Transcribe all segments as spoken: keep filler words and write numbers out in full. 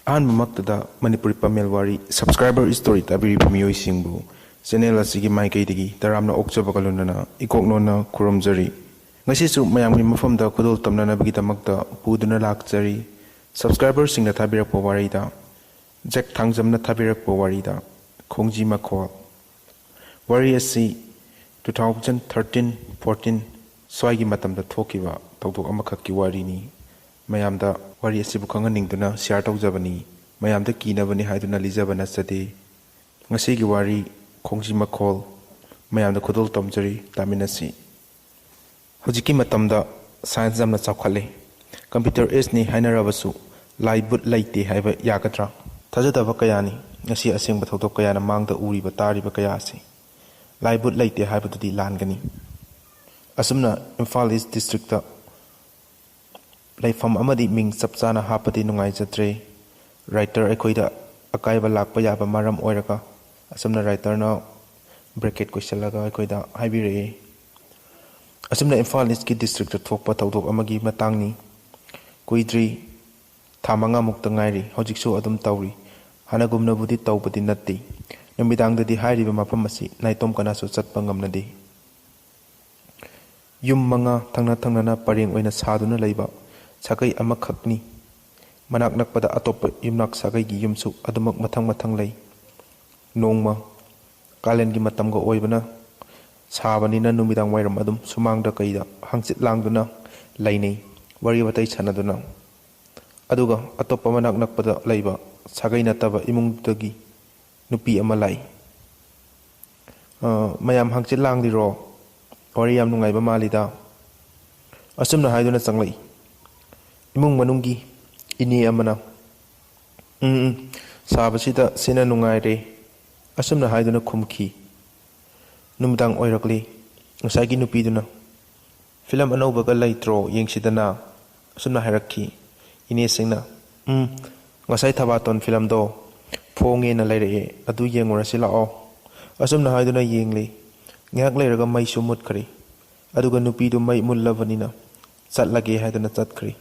ꯑꯍꯥꯟꯕꯃꯛꯇꯗ ꯃꯅꯤꯄꯨꯔꯤ ꯄꯥꯃꯦꯜ ꯋꯥꯔꯤ Subscriber Story ꯇꯥꯕꯤꯔꯤꯕ ꯃꯤꯑꯣꯏꯁꯤꯡꯕꯨ channel ꯑꯁꯤꯒꯤ ꯃꯥꯏꯀꯩꯗꯒꯤ ꯇꯔꯥꯝꯅ ꯑꯣꯛꯆꯕꯒ ꯂꯣꯏꯅꯅ ꯏꯀꯣꯛ ꯅꯣꯟꯅ ꯈꯨꯔꯨꯝꯖꯔꯤ꯫ ꯉꯁꯤꯁꯨ ꯃꯌꯥꯝꯒꯤ ꯃꯐꯝꯗ ꯈꯨꯗꯣꯜ ꯇꯝꯅꯅꯕꯒꯤꯗꯃꯛꯇ ꯄꯨꯗꯨꯅ ꯂꯥꯛꯆꯔꯤ꯫ Subscriberꯁꯤꯡꯅ ꯊꯥꯕꯤꯔꯛꯄ ꯋꯥꯔꯤꯗ, ꯖꯦꯛ ꯊꯥꯡꯖꯝꯅ ꯊꯥꯕꯤꯔꯛꯄ ꯋꯥꯔꯤꯗ, ꯈꯣꯡꯖꯤ ꯃꯈꯣꯜ꯫ ꯋꯥꯔꯤ ꯑꯁꯤ two thousand thirteen fourteen ꯁ꯭ꯋꯥꯏꯒꯤ ꯃꯇꯝꯗ ꯊꯣꯛꯈꯤꯕ ꯊꯧꯗꯣꯛ ꯑꯃꯈꯛꯀꯤ ꯋꯥꯔꯤꯅꯤ꯫ ꯃꯌꯥꯝꯗ ꯋꯥꯔꯤ ꯑꯁꯤꯕꯨ ꯈꯪꯍꯟꯅꯤꯡꯗꯨꯅ share ꯇꯧꯖꯕꯅꯤ꯫ ꯃꯌꯥꯝꯗ ꯀꯤꯅꯕꯅꯤ ꯍꯥꯏꯗꯨꯅ ꯂꯤꯖꯕ ꯅꯠꯆꯗꯦ꯫ ꯉꯁꯤꯒꯤ ꯋꯥꯔꯤ ꯈꯣꯡꯖꯤ ꯃꯈꯣꯜ ꯃꯌꯥꯝꯗ ꯈꯨꯗꯣꯜ ꯇꯝꯖꯔꯤ, ꯇꯥꯃꯤꯟꯅꯁꯤ꯫ ꯍꯧꯖꯤꯛꯀꯤ ꯃꯇꯝꯗ science ꯌꯥꯝꯅ ꯆꯥꯎꯈꯠꯂꯦ꯫ Computer ageꯅꯤ ꯍꯥꯏꯅꯔꯕꯁꯨ ꯂꯥꯏ ꯚꯨꯠ ꯂꯩꯇꯦ ꯍꯥꯏꯕ ꯌꯥꯒꯗ꯭ꯔꯥ? ꯊꯥꯖꯗꯕ ꯀꯌꯥꯅꯤ ꯉꯁꯤ ꯑꯁꯦꯡꯕ ꯊꯧꯗꯣꯛ ꯀꯌꯥꯅ ꯃꯥꯡꯗ ꯎꯔꯤꯕ ꯇꯥꯔꯤꯕ ꯀꯌꯥ ꯑꯁꯤ꯫ ꯂꯥꯏ ꯚꯨꯠ ꯂꯩꯇꯦ ꯍꯥꯏꯕꯗꯨꯗꯤ ꯂꯥꯟꯒꯅꯤ꯫ ꯑꯁꯨꯝꯅ ꯏꯝꯐꯥꯜ East Districtꯇ ꯂꯩꯐꯝ ꯑꯃꯗꯤ ꯃꯤꯡ ꯆꯞ ꯆꯥꯅ ꯍꯥꯞꯄꯗꯤ ꯅꯨꯡꯉꯥꯏꯖꯗ꯭ꯔꯦ꯫ Writer ꯑꯩꯈꯣꯏꯗ ꯑꯀꯥꯏꯕ ꯂꯥꯛꯄ ꯌꯥꯕ ꯃꯔꯝ ꯑꯣꯏꯔꯒ ꯑꯁꯨꯝꯅ writerꯅ bracket ꯀꯣꯏꯁꯤꯜꯂꯒ ꯑꯩꯈꯣꯏꯗ ꯍꯥꯏꯕꯤꯔꯛꯏ꯫ ꯑꯁꯨꯝꯅ ꯏꯝꯐꯥꯜ Eastꯀꯤ districtꯇ ꯊꯣꯛꯄ ꯊꯧꯗꯣꯛ ꯑꯃꯒꯤ ꯃꯇꯥꯡꯅꯤ꯫ ꯀꯨꯏꯗ꯭ꯔꯤ, ꯊꯥ ꯃꯉꯥꯃꯨꯛꯇ ꯉꯥꯏꯔꯤ꯫ ꯍꯧꯖꯤꯛꯁꯨ ꯑꯗꯨꯝ ꯇꯧꯔꯤ꯫ ꯍꯥꯟꯅꯒꯨꯝꯅꯕꯨꯗꯤ ꯇꯧꯕꯗꯤ ꯅꯠꯇꯦ꯫ ꯅꯨꯃꯤꯗꯥꯡꯗꯗꯤ ꯍꯥꯏꯔꯤꯕ ꯃꯐꯝ ꯑꯁꯤ ꯅꯥꯏꯇꯣꯝ ꯀꯅꯥꯁꯨ ꯆꯠꯄ ꯉꯝꯅꯗꯦ꯫ ꯌꯨꯝ ꯃꯉꯥ ꯊꯪꯅ ꯊꯪꯅꯅ ꯄꯔꯦꯡ ꯑꯣꯏꯅ ꯁꯥꯗꯨꯅ ꯂꯩꯕ ꯁꯥꯒꯩ ꯑꯃꯈꯛꯅꯤ꯫ ꯃꯅꯥꯛ ꯅꯛꯄꯗ ꯑꯇꯣꯞꯄ ꯌꯨꯝꯅꯥꯛ ꯁꯥꯒꯩꯒꯤ ꯌꯨꯝꯁꯨ ꯑꯗꯨꯃꯛ ꯃꯊꯪ ꯃꯊꯪ ꯂꯩ꯫ ꯅꯣꯡꯃ, ꯀꯥꯂꯦꯟꯒꯤ ꯃꯇꯝꯒ ꯑꯣꯏꯕꯅ ꯁꯥꯕꯅꯤꯅ ꯅꯨꯃꯤꯗꯥꯡ ꯋꯥꯏꯔꯝ ꯑꯗꯨꯝ ꯁꯨꯃꯥꯡꯗ ꯀꯩꯗ ꯍꯪꯆꯤꯠ ꯂꯥꯡꯗꯨꯅ ꯂꯩꯅꯩ, ꯋꯥꯔꯤ ꯋꯥꯇꯥꯏ ꯁꯥꯟꯅꯗꯨꯅ꯫ ꯑꯗꯨꯒ ꯑꯇꯣꯞꯄ ꯃꯅꯥꯛ ꯅꯛꯄꯗ ꯂꯩꯕ ꯁꯥꯒꯩ ꯅꯠꯇꯕ ꯏꯃꯨꯡꯗꯨꯗꯒꯤ ꯅꯨꯄꯤ ꯑꯃ ꯂꯥꯛꯏ꯫ "ꯑ, ꯃꯌꯥꯝ ꯍꯪꯆꯤꯠ ꯂꯥꯡꯂꯤꯔꯣ? ꯋꯥꯔꯤ ꯌꯥꯝ ꯅꯨꯡꯉꯥꯏꯕ ꯃꯥꯜꯂꯤꯗ꯫" ꯑꯁꯨꯝꯅ ꯍꯥꯏꯗꯨꯅ ꯆꯪꯂꯛꯏ꯫ ꯏꯃꯨꯡ ꯃꯅꯨꯡꯒꯤ ꯏꯅꯦ ꯑꯃꯅ, "ꯎꯝ, ꯎꯝ, ꯁꯥꯕꯁꯤꯗ ꯁꯤꯅ ꯅꯨꯡꯉꯥꯏꯔꯦ," ꯑꯁꯨꯝꯅ ꯍꯥꯏꯗꯨꯅ ꯈꯨꯝꯈꯤ꯫ ꯅꯨꯃꯤꯗꯥꯡ ꯑꯣꯏꯔꯛꯂꯤ꯫ ꯉꯁꯥꯏꯒꯤ ꯅꯨꯄꯤꯗꯨꯅ, "Film ꯑꯅꯧꯕꯒ ꯂꯩꯇ꯭ꯔꯣ? ꯌꯦꯡꯁꯤꯗꯅ," ꯑꯁꯨꯝꯅ ꯍꯥꯏꯔꯛꯈꯤ꯫ ꯏꯅꯦꯁꯤꯡꯅ, "ꯎꯝ, ꯉꯁꯥꯏ ꯊꯕꯥꯇꯣꯟ filmꯗꯣ ꯐꯣꯡꯉꯦꯅ ꯂꯩꯔꯛꯑꯦ, ꯑꯗꯨ ꯌꯦꯡꯉꯨꯔꯁꯤ ꯂꯥꯛꯑꯣ," ꯑꯁꯨꯝꯅ ꯍꯥꯏꯗꯨꯅ ꯌꯦꯡꯂꯦ꯫ ꯉꯥꯏꯍꯥꯛ ꯂꯩꯔꯒ ꯃꯩꯁꯨ ꯃꯨꯠꯈ꯭ꯔꯦ꯫ ꯑꯗꯨꯒ ꯅꯨꯄꯤꯗꯨ ꯃꯩ ꯃꯨꯠꯂꯕꯅꯤꯅ ꯆꯠꯂꯒꯦ ꯍꯥꯏꯗꯨꯅ ꯆꯠꯈ꯭ꯔꯦ꯫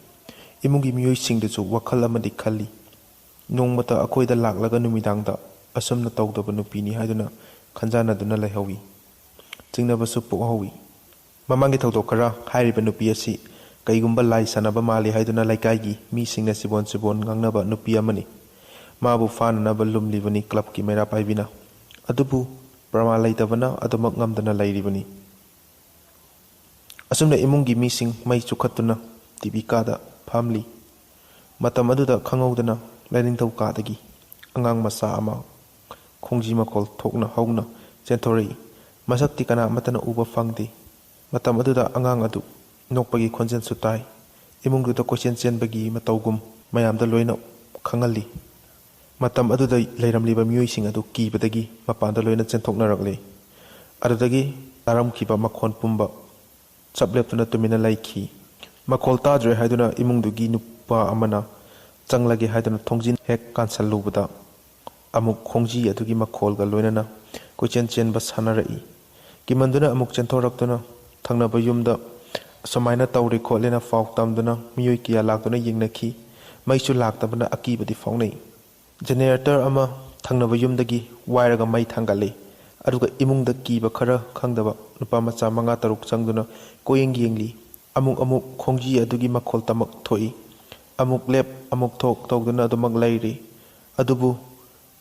ꯏꯃꯨꯡꯒꯤ ꯃꯤꯑꯣꯏꯁꯤꯡꯗꯨꯁꯨ ꯋꯥꯈꯜ ꯑꯃꯗꯤ ꯈꯜꯂꯤ꯫ ꯅꯣꯡꯃꯇ ꯑꯩꯈꯣꯏꯗ ꯂꯥꯛꯂꯒ ꯅꯨꯃꯤꯗꯥꯡꯗ ꯑꯁꯨꯝꯅ ꯇꯧꯗꯕ ꯅꯨꯄꯤꯅꯤ ꯍꯥꯏꯗꯨꯅ ꯈꯟꯖꯥꯟꯅꯗꯨꯅ ꯂꯩꯍꯧꯏ꯫ ꯆꯤꯡꯅꯕꯁꯨ ꯄꯣꯛꯍꯧꯏ꯫ ꯃꯃꯥꯡꯒꯤ ꯊꯧꯗꯣꯛ ꯈꯔ ꯍꯥꯏꯔꯤꯕ ꯅꯨꯄꯤ ꯑꯁꯤ ꯀꯩꯒꯨꯝꯕ ꯂꯥꯏ ꯁꯥꯟꯅꯕ ꯃꯥꯜꯂꯤ ꯍꯥꯏꯗꯨꯅ ꯂꯩꯀꯥꯏꯒꯤ ꯃꯤꯁꯤꯡꯅ ꯆꯤꯕꯣꯟ ꯆꯤꯕꯣꯟ ꯉꯥꯡꯅꯕ ꯅꯨꯄꯤ ꯑꯃꯅꯤ꯫ ꯃꯥꯕꯨ ꯐꯥꯅꯅꯕ ꯂꯨꯝꯂꯤꯕꯅꯤ ꯀ꯭ꯂꯕꯀꯤ ꯃꯩꯔꯥ ꯄꯥꯏꯕꯤꯅ꯫ ꯑꯗꯨꯕꯨ ꯄ꯭ꯔꯃꯥꯟ ꯂꯩꯇꯕꯅ ꯑꯗꯨꯃꯛ ꯉꯝꯗꯅ ꯂꯩꯔꯤꯕꯅꯤ꯫ ꯑꯁꯨꯝꯅ ꯏꯃꯨꯡꯒꯤ ꯃꯤꯁꯤꯡ ꯃꯩ ꯆꯨꯈꯠꯇꯨꯅ ꯇꯤ ꯚꯤ ꯀꯥꯗ ꯐꯝꯂꯤ꯫ ꯃꯇꯝ ꯑꯗꯨꯗ ꯈꯪꯍꯧꯗꯅ ꯂꯥꯏꯅꯤꯡꯊꯧ ꯀꯥꯗꯒꯤ ꯑꯉꯥꯡ ꯃꯆꯥ ꯑꯃ ꯈꯣꯡꯖꯤ ꯃꯈꯣꯜ ꯊꯣꯛꯅ ꯍꯧꯅ ꯆꯦꯟꯊꯣꯔꯛꯏ꯫ ꯃꯁꯛꯇꯤ ꯀꯅꯥ ꯑꯃꯠꯇꯅ ꯎꯕ ꯐꯪꯗꯦ꯫ ꯃꯇꯝ ꯑꯗꯨꯗ ꯑꯉꯥꯡ ꯑꯗꯨ ꯅꯣꯛꯄꯒꯤ ꯈꯣꯟꯖꯦꯜꯁꯨ ꯇꯥꯏ꯫ ꯏꯃꯨꯡꯗꯨꯗ ꯀꯣꯏꯆꯦꯟ ꯆꯦꯟꯕꯒꯤ ꯃꯇꯧꯒꯨꯝ ꯃꯌꯥꯝꯗ ꯂꯣꯏꯅ ꯈꯪꯍꯜꯂꯤ꯫ ꯃꯇꯝ ꯑꯗꯨꯗ ꯂꯩꯔꯝꯂꯤꯕ ꯃꯤꯑꯣꯏꯁꯤꯡ ꯑꯗꯨ ꯀꯤꯕꯗꯒꯤ ꯃꯄꯥꯟꯗ ꯂꯣꯏꯅ ꯆꯦꯟꯊꯣꯛꯅꯔꯛꯂꯦ꯫ ꯑꯗꯨꯗꯒꯤ ꯇꯥꯔꯝꯈꯤꯕ ꯃꯈꯣꯟ ꯄꯨꯝꯕ ꯆꯞ ꯂꯦꯞꯇꯨꯅ ꯇꯨꯃꯤꯟꯅ ꯂꯩꯈꯤ꯫ ꯃꯈꯣꯜ ꯇꯥꯗ꯭ꯔꯦ ꯍꯥꯏꯗꯨꯅ ꯏꯃꯨꯡꯗꯨꯒꯤ ꯅꯨꯄꯥ ꯑꯃꯅ ꯆꯪꯂꯒꯦ ꯍꯥꯏꯗꯨꯅ ꯊꯣꯡꯖꯤꯟ ꯍꯦꯛ ꯀꯥꯟꯁꯜꯂꯨꯕꯗ, ꯑꯃꯨꯛ ꯈꯣꯡꯖꯤ ꯑꯗꯨꯒꯤ ꯃꯈꯣꯜꯒ ꯂꯣꯏꯅꯅ ꯀꯣꯏꯆꯦꯟ ꯆꯦꯟꯕ ꯁꯥꯟꯅꯔꯛꯏ꯫ ꯀꯤꯃꯟꯗꯨꯅ ꯑꯃꯨꯛ ꯆꯦꯟꯊꯣꯔꯛꯇꯨꯅ ꯊꯪꯅꯕ ꯌꯨꯝꯗ ꯑꯁꯨꯃꯥꯏꯅ ꯇꯧꯔꯦ ꯈꯣꯠꯂꯦꯅ ꯄꯥꯎ ꯇꯝꯗꯨꯅ ꯃꯤꯑꯣꯏ ꯀꯌꯥ ꯂꯥꯛꯇꯨꯅ ꯌꯦꯡꯅꯈꯤ꯫ ꯃꯩꯁꯨ ꯂꯥꯛꯇꯕꯅ ꯑꯀꯤꯕꯗꯤ ꯐꯥꯎꯅꯩ꯫ ꯖꯦꯅꯦꯔꯦꯇꯔ ꯑꯃ ꯊꯪꯅꯕ ꯌꯨꯝꯗꯒꯤ ꯋꯥꯏꯔꯒ ꯃꯩ ꯊꯥꯡꯒꯠꯂꯤ꯫ ꯑꯗꯨꯒ ꯏꯃꯨꯡꯗ ꯀꯤꯕ ꯈꯔ ꯈꯪꯗꯕ ꯅꯨꯄꯥ ꯃꯆꯥ ꯃꯉꯥ ꯇꯔꯨꯛ ꯆꯪꯗꯨꯅ ꯀꯣꯏꯌꯦꯡ ꯌꯦꯡꯂꯤ꯫ ꯑꯃꯨꯛ ꯑꯃꯨꯛ ꯈꯣꯡꯖꯤ ꯑꯗꯨꯒꯤ ꯃꯈꯣꯜ ꯇꯃꯛ ꯊꯣꯛꯏ꯫ ꯑꯃꯨꯛ ꯂꯦꯞ, ꯑꯃꯨꯛ ꯊꯣꯛ ꯇꯧꯗꯨꯅ ꯑꯗꯨꯃꯛ ꯂꯩꯔꯤ꯫ ꯑꯗꯨꯕꯨ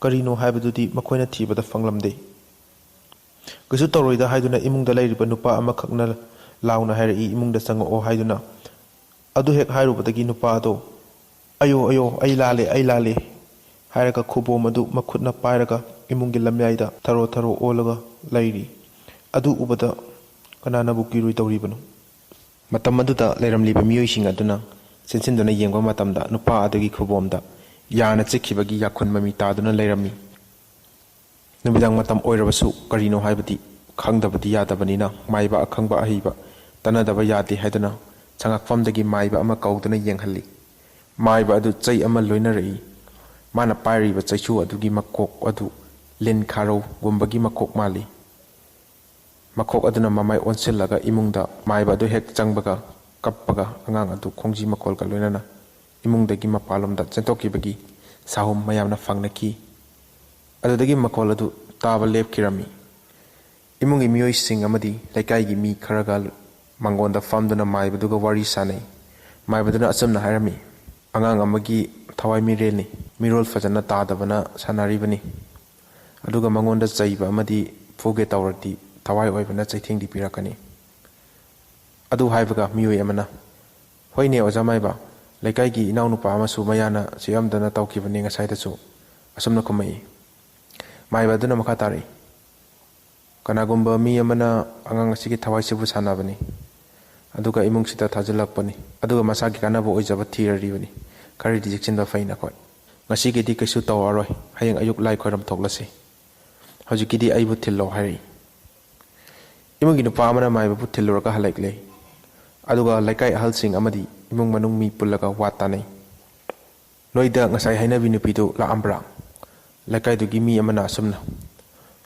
ꯀꯔꯤꯅꯣ ꯍꯥꯏꯕꯗꯨꯗꯤ ꯃꯈꯣꯏꯅ ꯊꯤꯕꯗ ꯐꯪꯂꯝꯗꯦ꯫ ꯀꯩꯁꯨ ꯇꯧꯔꯣꯏꯗ ꯍꯥꯏꯗꯨꯅ ꯏꯃꯨꯡꯗ ꯂꯩꯔꯤꯕ ꯅꯨꯄꯥ ꯑꯃꯈꯛꯅ ꯂꯥꯎꯅ ꯍꯥꯏꯔꯛꯏ, "ꯏꯃꯨꯡꯗ ꯆꯪꯉꯛꯑꯣ" ꯍꯥꯏꯗꯨꯅ꯫ ꯑꯗꯨ ꯍꯦꯛ ꯍꯥꯏꯔꯨꯕꯗꯒꯤ ꯅꯨꯄꯥ ꯑꯗꯣ, "ꯑꯌꯣ, ꯑꯌꯣ, ꯑꯩ ꯂꯥꯜꯂꯦ, ꯑꯩ ꯂꯥꯜꯂꯦ" ꯍꯥꯏꯔꯒ ꯈꯨꯕꯣꯝ ꯑꯗꯨ ꯃꯈꯨꯠꯅ ꯄꯥꯏꯔꯒ ꯏꯃꯨꯡꯒꯤ ꯂꯝꯌꯥꯏꯗ ꯊꯔꯣ ꯊꯔꯣ ꯑꯣꯜꯂꯒ ꯂꯩꯔꯤ꯫ ꯑꯗꯨ ꯎꯕꯗ ꯀꯅꯥꯅꯕꯨ ꯀꯤꯔꯣꯏꯗꯧꯔꯤꯕꯅꯣ? ꯃꯇꯝ ꯑꯗꯨꯗ ꯂꯩꯔꯝꯂꯤꯕ ꯃꯤꯑꯣꯏꯁꯤꯡ ꯑꯗꯨꯅ ꯆꯦꯟꯁꯤꯟꯗꯨꯅ ꯌꯦꯡꯕ ꯃꯇꯝꯗ ꯅꯨꯄꯥ ꯑꯗꯨꯒꯤ ꯈꯨꯕꯣꯝꯗ ꯌꯥꯅ ꯆꯤꯛꯈꯤꯕꯒꯤ ꯌꯥꯈꯨꯟ ꯃꯃꯤ ꯇꯥꯗꯨꯅ ꯂꯩꯔꯝꯃꯤ꯫ ꯅꯨꯃꯤꯗꯥꯡ ꯃꯇꯝ ꯑꯣꯏꯔꯕꯁꯨ ꯀꯔꯤꯅꯣ ꯍꯥꯏꯕꯗꯤ ꯈꯪꯗꯕꯗꯤ ꯌꯥꯗꯕꯅꯤꯅ ꯃꯥꯏꯕ ꯑꯈꯪꯕ ꯑꯍꯩꯕ ꯇꯥꯟꯅꯗꯕ ꯌꯥꯗꯦ ꯍꯥꯏꯗꯨꯅ ꯁꯉꯥꯛꯐꯝꯗꯒꯤ ꯃꯥꯏꯕ ꯑꯃ ꯀꯧꯗꯨꯅ ꯌꯦꯡꯍꯜꯂꯤ꯫ ꯃꯥꯏꯕ ꯑꯗꯨ ꯆꯩ ꯑꯃ ꯂꯣꯏꯅꯔꯛꯏ꯫ ꯃꯥꯅ ꯄꯥꯏꯔꯤꯕ ꯆꯩꯁꯨ ꯑꯗꯨꯒꯤ ꯃꯀꯣꯛ ꯑꯗꯨ ꯂꯤꯟ ꯈꯥꯔꯧꯒꯨꯝꯕꯒꯤ ꯃꯀꯣꯛ ꯃꯥꯜꯂꯤ꯫ ꯃꯈꯣꯛ ꯑꯗꯨꯅ ꯃꯃꯥꯏ ꯑꯣꯟꯁꯤꯜꯂꯒ ꯏꯃꯨꯡꯗ ꯃꯥꯏꯕ ꯑꯗꯨ ꯍꯦꯛ ꯆꯪꯕꯒ ꯀꯞꯄꯒ ꯑꯉꯥꯡ ꯑꯗꯨ ꯈꯣꯡꯖꯤ ꯃꯈꯣꯜꯒ ꯂꯣꯏꯅꯅ ꯏꯃꯨꯡꯗꯒꯤ ꯃꯄꯥꯟꯂꯣꯝꯗ ꯆꯦꯟꯊꯣꯛꯈꯤꯕꯒꯤ ꯁꯥꯍꯨꯝ ꯃꯌꯥꯝꯅ ꯐꯪꯅꯈꯤ꯫ ꯑꯗꯨꯗꯒꯤ ꯃꯈꯣꯜ ꯑꯗꯨ ꯇꯥꯕ ꯂꯦꯞꯈꯤꯔꯝꯃꯤ꯫ ꯏꯃꯨꯡꯒꯤ ꯃꯤꯑꯣꯏꯁꯤꯡ ꯑꯃꯗꯤ ꯂꯩꯀꯥꯏꯒꯤ ꯃꯤ ꯈꯔꯒ ꯃꯉꯣꯟꯗ ꯐꯝꯗꯨꯅ ꯃꯥꯏꯕꯗꯨꯒ ꯋꯥꯔꯤ ꯁꯥꯅꯩ꯫ ꯃꯥꯏꯕꯗꯨꯅ ꯑꯆꯝꯅ ꯍꯥꯏꯔꯝꯃꯤ, "ꯑꯉꯥꯡ ꯑꯃꯒꯤ ꯊꯋꯥꯏ ꯃꯤꯔꯦꯜꯅꯤ꯫ ꯃꯤꯔꯣꯜ ꯐꯖꯅ ꯇꯥꯗꯕꯅ ꯁꯥꯟꯅꯔꯤꯕꯅꯤ꯫ ꯑꯗꯨꯒ ꯃꯉꯣꯟꯗ ꯆꯩꯕ ꯑꯃꯗꯤ ꯐꯨꯒꯦ ꯇꯧꯔꯗꯤ ꯊꯋꯥꯏ ꯑꯣꯏꯕꯅ ꯆꯩꯊꯦꯡꯗꯤ ꯄꯤꯔꯛꯀꯅꯤ꯫" ꯑꯗꯨ ꯍꯥꯏꯕꯒ ꯃꯤꯑꯣꯏ ꯑꯃꯅ, "ꯍꯣꯏꯅꯦ ꯑꯣꯖꯥ ꯃꯥꯏꯕ, ꯂꯩꯀꯥꯏꯒꯤ ꯏꯅꯥꯎꯅꯨꯄꯥ ꯑꯃꯁꯨ ꯃꯌꯥꯅ ꯆꯦꯛꯑꯝꯗꯅ ꯇꯧꯈꯤꯕꯅꯤ ꯉꯁꯥꯏꯗꯁꯨ꯫" ꯑꯁꯨꯝꯅ ꯈꯨꯝꯃꯛꯏ꯫ ꯃꯥꯏꯕ ꯑꯗꯨꯅ ꯃꯈꯥ ꯇꯥꯔꯛꯏ, "ꯀꯅꯥꯒꯨꯝꯕ ꯃꯤ ꯑꯃꯅ ꯑꯉꯥꯡ ꯑꯁꯤꯒꯤ ꯊꯋꯥꯏꯁꯤꯕꯨ ꯁꯥꯟꯅꯕꯅꯤ, ꯑꯗꯨꯒ ꯏꯃꯨꯡꯁꯤꯗ ꯊꯥꯖꯤꯜꯂꯛꯄꯅꯤ, ꯑꯗꯨꯒ ꯃꯁꯥꯒꯤ ꯀꯥꯟꯅꯕ ꯑꯣꯏꯖꯕ ꯊꯤꯔꯔꯤꯕꯅꯤ꯫ ꯈꯔꯗꯤ ꯆꯦꯛꯁꯤꯟꯕ ꯐꯩ ꯅꯈꯣꯏ꯫ ꯉꯁꯤꯒꯤꯗꯤ ꯀꯩꯁꯨ ꯇꯧꯔꯔꯣꯏ, ꯍꯌꯦꯡ ꯑꯌꯨꯛ ꯂꯥꯏ ꯈꯣꯏꯔꯝ ꯊꯣꯛꯂꯁꯤ꯫ ꯍꯧꯖꯤꯛꯀꯤꯗꯤ ꯑꯩꯕꯨ ꯊꯤꯜꯂꯣ" ꯍꯥꯏꯔꯛꯏ꯫ ꯏꯃꯨꯡꯒꯤ ꯅꯨꯄꯥ ꯑꯃꯅ ꯃꯥꯏꯕꯕꯨ ꯊꯤꯜꯂꯨꯔꯒ ꯍꯜꯂꯛꯂꯦ꯫ ꯑꯗꯨꯒ ꯂꯩꯀꯥꯏ ꯑꯍꯜꯁꯤꯡ ꯑꯃꯗꯤ ꯏꯃꯨꯡ ꯃꯅꯨꯡ ꯃꯤ ꯄꯨꯜꯂꯒ ꯋꯥ ꯇꯥꯅꯩ꯫ "ꯅꯣꯏꯗ ꯉꯁꯥꯏ ꯍꯥꯏꯅꯕꯤ ꯅꯨꯄꯤꯗꯨ ꯂꯥꯛꯑꯝꯕ꯭ꯔꯥ?" ꯂꯩꯀꯥꯏꯗꯨꯒꯤ ꯃꯤ ꯑꯃꯅ ꯑꯁꯨꯝꯅ,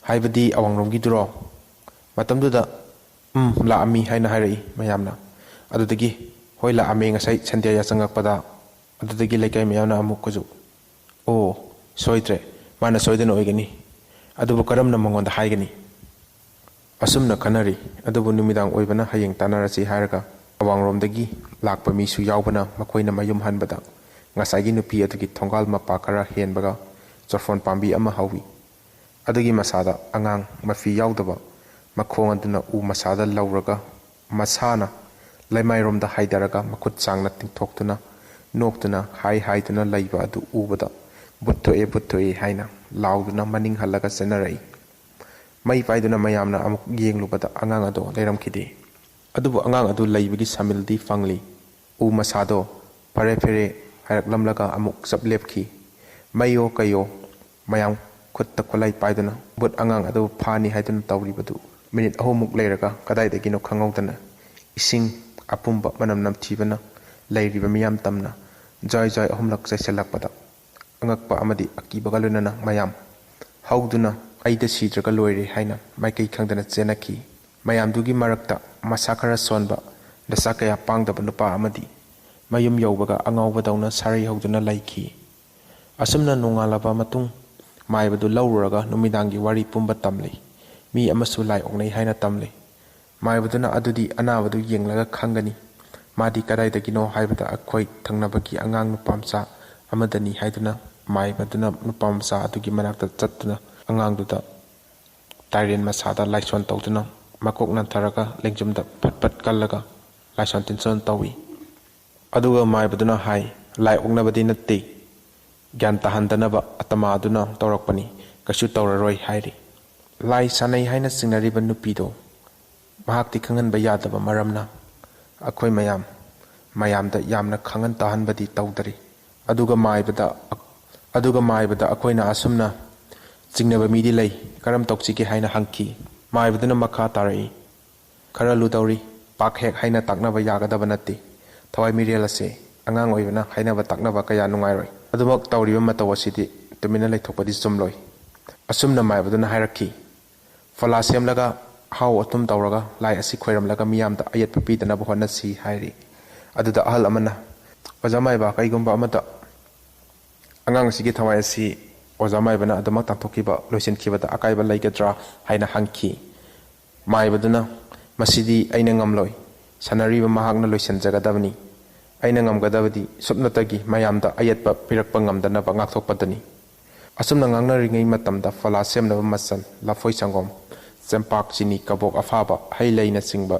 "ꯍꯥꯏꯕꯗꯤ ꯑꯋꯥꯡꯂꯣꯝꯒꯤꯗꯨꯔꯣ?" ꯃꯇꯝꯗꯨꯗ, "ꯎꯝ, ꯂꯥꯛꯑꯝꯃꯤ" ꯍꯥꯏꯅ ꯍꯥꯏꯔꯛꯏ ꯃꯌꯥꯝꯅ꯫ ꯑꯗꯨꯗꯒꯤ, "ꯍꯣꯏ, ꯂꯥꯛꯑꯝꯃꯦ, ꯉꯁꯥꯏ ꯁꯟꯙ꯭ꯌꯥ ꯌꯥꯆꯪꯉꯛꯄꯗ꯫" ꯑꯗꯨꯗꯒꯤ ꯂꯩꯀꯥꯏ ꯃꯌꯥꯝꯅ ꯑꯃꯨꯛꯀꯁꯨ, "ꯑꯣ, ꯁꯣꯏꯗ꯭ꯔꯦ, ꯃꯥꯅ ꯁꯣꯏꯗꯅ ꯑꯣꯏꯒꯅꯤ꯫ ꯑꯗꯨꯕꯨ ꯀꯔꯝꯅ ꯃꯉꯣꯟꯗ ꯍꯥꯏꯒꯅꯤ?" ꯑꯁꯨꯝꯅ ꯈꯟꯅꯔꯤ꯫ ꯑꯗꯨꯕꯨ ꯅꯨꯃꯤꯗꯥꯡ ꯑꯣꯏꯕꯅ ꯍꯌꯦꯡ ꯇꯥꯟꯅꯔꯁꯤ ꯍꯥꯏꯔꯒ ꯑꯋꯥꯡꯂꯣꯝꯗꯒꯤ ꯂꯥꯛꯄ ꯃꯤꯁꯨ ꯌꯥꯎꯕꯅ ꯃꯈꯣꯏꯅ ꯃꯌꯨꯝ ꯍꯟꯕꯗ ꯉꯁꯥꯏꯒꯤ ꯅꯨꯄꯤ ꯑꯗꯨꯒꯤ ꯊꯣꯡꯒꯥꯜ ꯃꯄꯥ ꯈꯔ ꯍꯦꯟꯕꯒ ꯆꯣꯔꯐꯣꯟ ꯄꯥꯝꯕꯤ ꯑꯃ ꯍꯧꯏ꯫ ꯑꯗꯨꯒꯤ ꯃꯁꯥꯗ ꯑꯉꯥꯡ ꯃꯐꯤ ꯌꯥꯎꯗꯕ ꯃꯈꯣꯡ ꯑꯗꯨꯅ ꯎ ꯃꯁꯥꯗ ꯂꯧꯔꯒ ꯃꯁꯥꯅ ꯂꯩꯃꯥꯏꯔꯣꯝꯗ ꯍꯥꯏꯗꯔꯒ ꯃꯈꯨꯠ ꯁꯥꯡꯅ ꯇꯤꯡꯊꯣꯛꯇꯨꯅ ꯅꯣꯛꯇꯨꯅ ꯍꯥꯏ ꯍꯥꯏꯗꯨꯅ ꯂꯩꯕ ꯑꯗꯨ ꯎꯕꯗ "ꯚꯨꯠ ꯊꯣꯛꯑꯦ, ꯚꯨꯠ ꯊꯣꯛꯑꯦ" ꯍꯥꯏꯅ ꯂꯥꯎꯗꯨꯅ ꯃꯅꯤꯡ ꯍꯜꯂꯒ ꯆꯦꯟꯅꯔꯛꯏ꯫ ꯃꯩ ꯄꯥꯏꯗꯨꯅ ꯃꯌꯥꯝꯅ ꯑꯃꯨꯛ ꯌꯦꯡꯂꯨꯕꯗ ꯑꯉꯥꯡ ꯑꯗꯣ ꯂꯩꯔꯝꯈꯤꯗꯦ꯫ ꯑꯗꯨꯕꯨ ꯑꯉꯥꯡ ꯑꯗꯨ ꯂꯩꯕꯒꯤ ꯁꯥꯃꯤꯜꯗꯤ ꯐꯪꯂꯤ꯫ ꯎ ꯃꯁꯥꯗꯣ "ꯐꯔꯦ ꯐꯔꯦ" ꯍꯥꯏꯔꯛꯂꯝꯂꯒ ꯑꯃꯨꯛ ꯆꯞ ꯂꯦꯞꯈꯤ꯫ ꯃꯩꯌꯣ ꯀꯩꯌꯣ ꯃꯌꯥꯝ ꯈꯨꯠꯇ ꯈꯨꯠꯂꯥꯏ ꯄꯥꯏꯗꯨꯅ ꯚꯨꯠ ꯑꯉꯥꯡ ꯑꯗꯨꯕꯨ ꯐꯥꯅꯤ ꯍꯥꯏꯗꯨꯅ ꯇꯧꯔꯤꯕꯗꯨ ꯃꯤꯅꯤꯠ ꯑꯍꯨꯝꯃꯨꯛ ꯂꯩꯔꯒ ꯀꯗꯥꯏꯗꯒꯤꯅꯣ ꯈꯪꯍꯧꯗꯅ ꯏꯁꯤꯡ ꯑꯄꯨꯝꯕ ꯃꯅꯝ ꯅꯝꯊꯤꯕꯅ ꯂꯩꯔꯤꯕ ꯃꯤꯌꯥꯝ ꯇꯝꯅ ꯖ꯭ꯋꯥꯏ ꯖ꯭ꯋꯥꯏ ꯑꯍꯨꯝꯂꯛ ꯆꯥꯏꯁꯤꯜꯂꯛꯄꯗ ꯑꯉꯛꯄ ꯑꯃꯗꯤ ꯑꯀꯤꯕꯒ ꯂꯣꯏꯅꯅ ꯃꯌꯥꯝ ꯍꯧꯗꯨꯅ "ꯑꯩꯗ ꯁꯤꯗ꯭ꯔꯒ ꯂꯣꯏꯔꯦ" ꯍꯥꯏꯅ ꯃꯥꯏꯀꯩ ꯈꯪꯗꯅ ꯆꯦꯟꯅꯈꯤ꯫ ꯃꯌꯥꯝꯗꯨꯒꯤ ꯃꯔꯛꯇ ꯃꯁꯥ ꯈꯔ ꯁꯣꯟꯕ, ꯗꯁꯥ ꯀꯌꯥ ꯄꯥꯡꯗꯕ ꯅꯨꯄꯥ ꯑꯃꯗꯤ ꯃꯌꯨꯝ ꯌꯧꯕꯒ ꯑꯉꯥꯎꯕꯗꯧꯅ ꯁꯥꯔꯩ ꯍꯧꯗꯨꯅ ꯂꯩꯈꯤ꯫ ꯑꯁꯨꯝꯅ ꯅꯣꯡꯉꯥꯜꯂꯕ ꯃꯇꯨꯡ, ꯃꯥꯏꯕꯗꯨ ꯂꯧꯔꯨꯔꯒ ꯅꯨꯃꯤꯗꯥꯡꯒꯤ ꯋꯥꯔꯤ ꯄꯨꯝꯕ ꯇꯝꯂꯤ꯫ ꯃꯤ ꯑꯃꯁꯨ ꯂꯥꯏ ꯑꯣꯛꯅꯩ ꯍꯥꯏꯅ ꯇꯝꯂꯤ꯫ ꯃꯥꯏꯕꯗꯨꯅ ꯑꯗꯨꯗꯤ ꯑꯅꯥꯕꯗꯨ ꯌꯦꯡꯂꯒ ꯈꯪꯒꯅꯤ꯫ ꯃꯥꯗꯤ ꯀꯗꯥꯏꯗꯒꯤꯅꯣ ꯍꯥꯏꯕꯗ ꯑꯩꯈꯣꯏ ꯊꯪꯅꯕꯒꯤ ꯑꯉꯥꯡ ꯅꯨꯄꯥ ꯃꯆꯥ ꯑꯃꯗꯅꯤ ꯍꯥꯏꯗꯨꯅ ꯃꯥꯏꯕꯗꯨꯅ ꯅꯨꯄꯥ ꯃꯆꯥ ꯑꯗꯨꯒꯤ ꯃꯅꯥꯛꯇ ꯆꯠꯇꯨꯅ ꯑꯉꯥꯡꯗꯨꯗ ꯇꯥꯏꯔꯦꯟ ꯃꯁꯥꯗ ꯂꯥꯏꯁꯣꯟ ꯇꯧꯗꯨꯅ ꯃꯀꯣꯛ ꯅꯟꯊꯔꯒ ꯂꯦꯡꯖꯨꯝꯗ ꯐꯠ ꯐꯠ ꯀꯜꯂꯒ ꯂꯥꯏꯁꯣꯟ ꯇꯤꯟꯁꯣꯟ ꯇꯧꯏ꯫ ꯑꯗꯨꯒ ꯃꯥꯏꯕꯗꯨꯅ ꯍꯥꯏ, "ꯂꯥꯏ ꯑꯣꯛꯅꯕꯗꯤ ꯅꯠꯇꯦ, ꯒ꯭ꯌꯥꯟ ꯇꯥꯍꯟꯗꯅꯕ ꯑꯇꯃꯥ ꯑꯗꯨꯅ ꯇꯧꯔꯛꯄꯅꯤ, ꯀꯩꯁꯨ ꯇꯧꯔꯔꯣꯏ" ꯍꯥꯏꯔꯤ꯫ ꯂꯥꯏ ꯁꯥꯟꯅꯩ ꯍꯥꯏꯅ ꯆꯤꯡꯅꯔꯤꯕ ꯅꯨꯄꯤꯗꯣ ꯃꯍꯥꯛꯇꯤ ꯈꯪꯍꯟꯕ ꯌꯥꯗꯕ ꯃꯔꯝꯅ ꯑꯩꯈꯣꯏ ꯃꯌꯥꯝ, ꯃꯌꯥꯝꯗ ꯌꯥꯝꯅ ꯈꯪꯍꯟ ꯇꯥꯍꯟꯕꯗꯤ ꯇꯧꯗꯔꯤ꯫ ꯑꯗꯨꯒ ꯃꯥꯏꯕꯗ, ꯑꯗꯨꯒ ꯃꯥꯏꯕꯗ ꯑꯩꯈꯣꯏꯅ ꯑꯁꯨꯝꯅ ꯆꯤꯡꯅꯕ ꯃꯤꯗꯤ ꯂꯩ, ꯀꯔꯝ ꯇꯧꯁꯤꯒꯦ ꯍꯥꯏꯅ ꯍꯪꯈꯤ꯫ ꯃꯥꯏꯕꯗꯨꯅ ꯃꯈꯥ ꯇꯥꯔꯛꯏ, "ꯈꯔ ꯂꯨꯗꯧꯔꯤ, ꯄꯥꯛ ꯍꯦꯛ ꯍꯥꯏꯅ ꯇꯥꯛꯅꯕ ꯌꯥꯒꯗꯕ ꯅꯠꯇꯦ꯫ ꯊꯋꯥꯏ ꯃꯤꯔꯦꯜ ꯑꯁꯦ ꯑꯉꯥꯡ ꯑꯣꯏꯕꯅ ꯍꯥꯏꯅꯕ ꯇꯥꯛꯅꯕ ꯀꯌꯥ ꯅꯨꯡꯉꯥꯏꯔꯣꯏ꯫ ꯑꯗꯨꯃꯛ ꯇꯧꯔꯤꯕ ꯃꯇꯧ ꯑꯁꯤꯗꯤ ꯇꯨꯃꯤꯟꯅ ꯂꯩꯊꯣꯛꯄꯗꯤ ꯆꯨꯝꯂꯣꯏ"꯫ ꯑꯁꯨꯝꯅ ꯃꯥꯏꯕꯗꯨꯅ ꯍꯥꯏꯔꯛꯈꯤ꯫ ꯐꯣꯂꯥ ꯁꯦꯝꯂꯒ ꯑꯍꯥꯎ ꯑꯊꯨꯝ ꯇꯧꯔꯒ ꯂꯥꯏ ꯑꯁꯤ ꯈꯣꯏꯔꯝꯂꯒ ꯃꯤꯌꯥꯝꯗ ꯑꯌꯦꯠꯄ ꯄꯤꯗꯅꯕ ꯍꯣꯠꯅꯁꯤ ꯍꯥꯏꯔꯤ꯫ ꯑꯗꯨꯗ ꯑꯍꯜ ꯑꯃꯅ, "ꯑꯣꯖꯥ ꯃꯥꯏꯕ, ꯀꯩꯒꯨꯝꯕ ꯑꯃꯗ ꯑꯉꯥꯡ ꯑꯁꯤꯒꯤ ꯊꯋꯥꯏ ꯑꯁꯤ ꯑꯣꯖꯥ ꯃꯥꯏꯕꯅ ꯑꯗꯨꯃꯛ ꯇꯥꯟꯊꯣꯛꯈꯤꯕ ꯂꯣꯏꯁꯤꯟꯈꯤꯕꯗ ꯑꯀꯥꯏꯕ ꯂꯩꯒꯗ꯭ꯔꯥ?" ꯍꯥꯏꯅ ꯍꯪꯈꯤ꯫ ꯃꯥꯏꯕꯗꯨꯅ, "ꯃꯁꯤꯗꯤ ꯑꯩꯅ ꯉꯝꯂꯣꯏ꯫ ꯁꯥꯟꯅꯔꯤꯕ ꯃꯍꯥꯛꯅ ꯂꯣꯏꯁꯤꯟꯖꯒꯗꯕꯅꯤ꯫ ꯑꯩꯅ ꯉꯝꯒꯗꯕꯗꯤ ꯁꯨꯞꯅꯇꯒꯤ ꯃꯌꯥꯝꯗ ꯑꯌꯦꯠꯄ ꯄꯤꯔꯛꯄ ꯉꯝꯗꯅꯕ ꯉꯥꯛꯊꯣꯛꯄꯗꯅꯤ"꯫ ꯑꯁꯨꯝꯅ ꯉꯥꯡꯅꯔꯤꯉꯩ ꯃꯇꯝꯗ ꯐꯣꯂꯥ ꯁꯦꯝꯅꯕ ꯃꯆꯜ, ꯂꯐꯣꯏ ꯁꯪꯒꯣꯝ, ꯆꯦꯡꯄꯥꯛ, ꯆꯤꯅꯤ, ꯀꯕꯣꯛ ꯑꯐꯥꯕ, ꯍꯩ ꯂꯩꯅꯆꯤꯡꯕ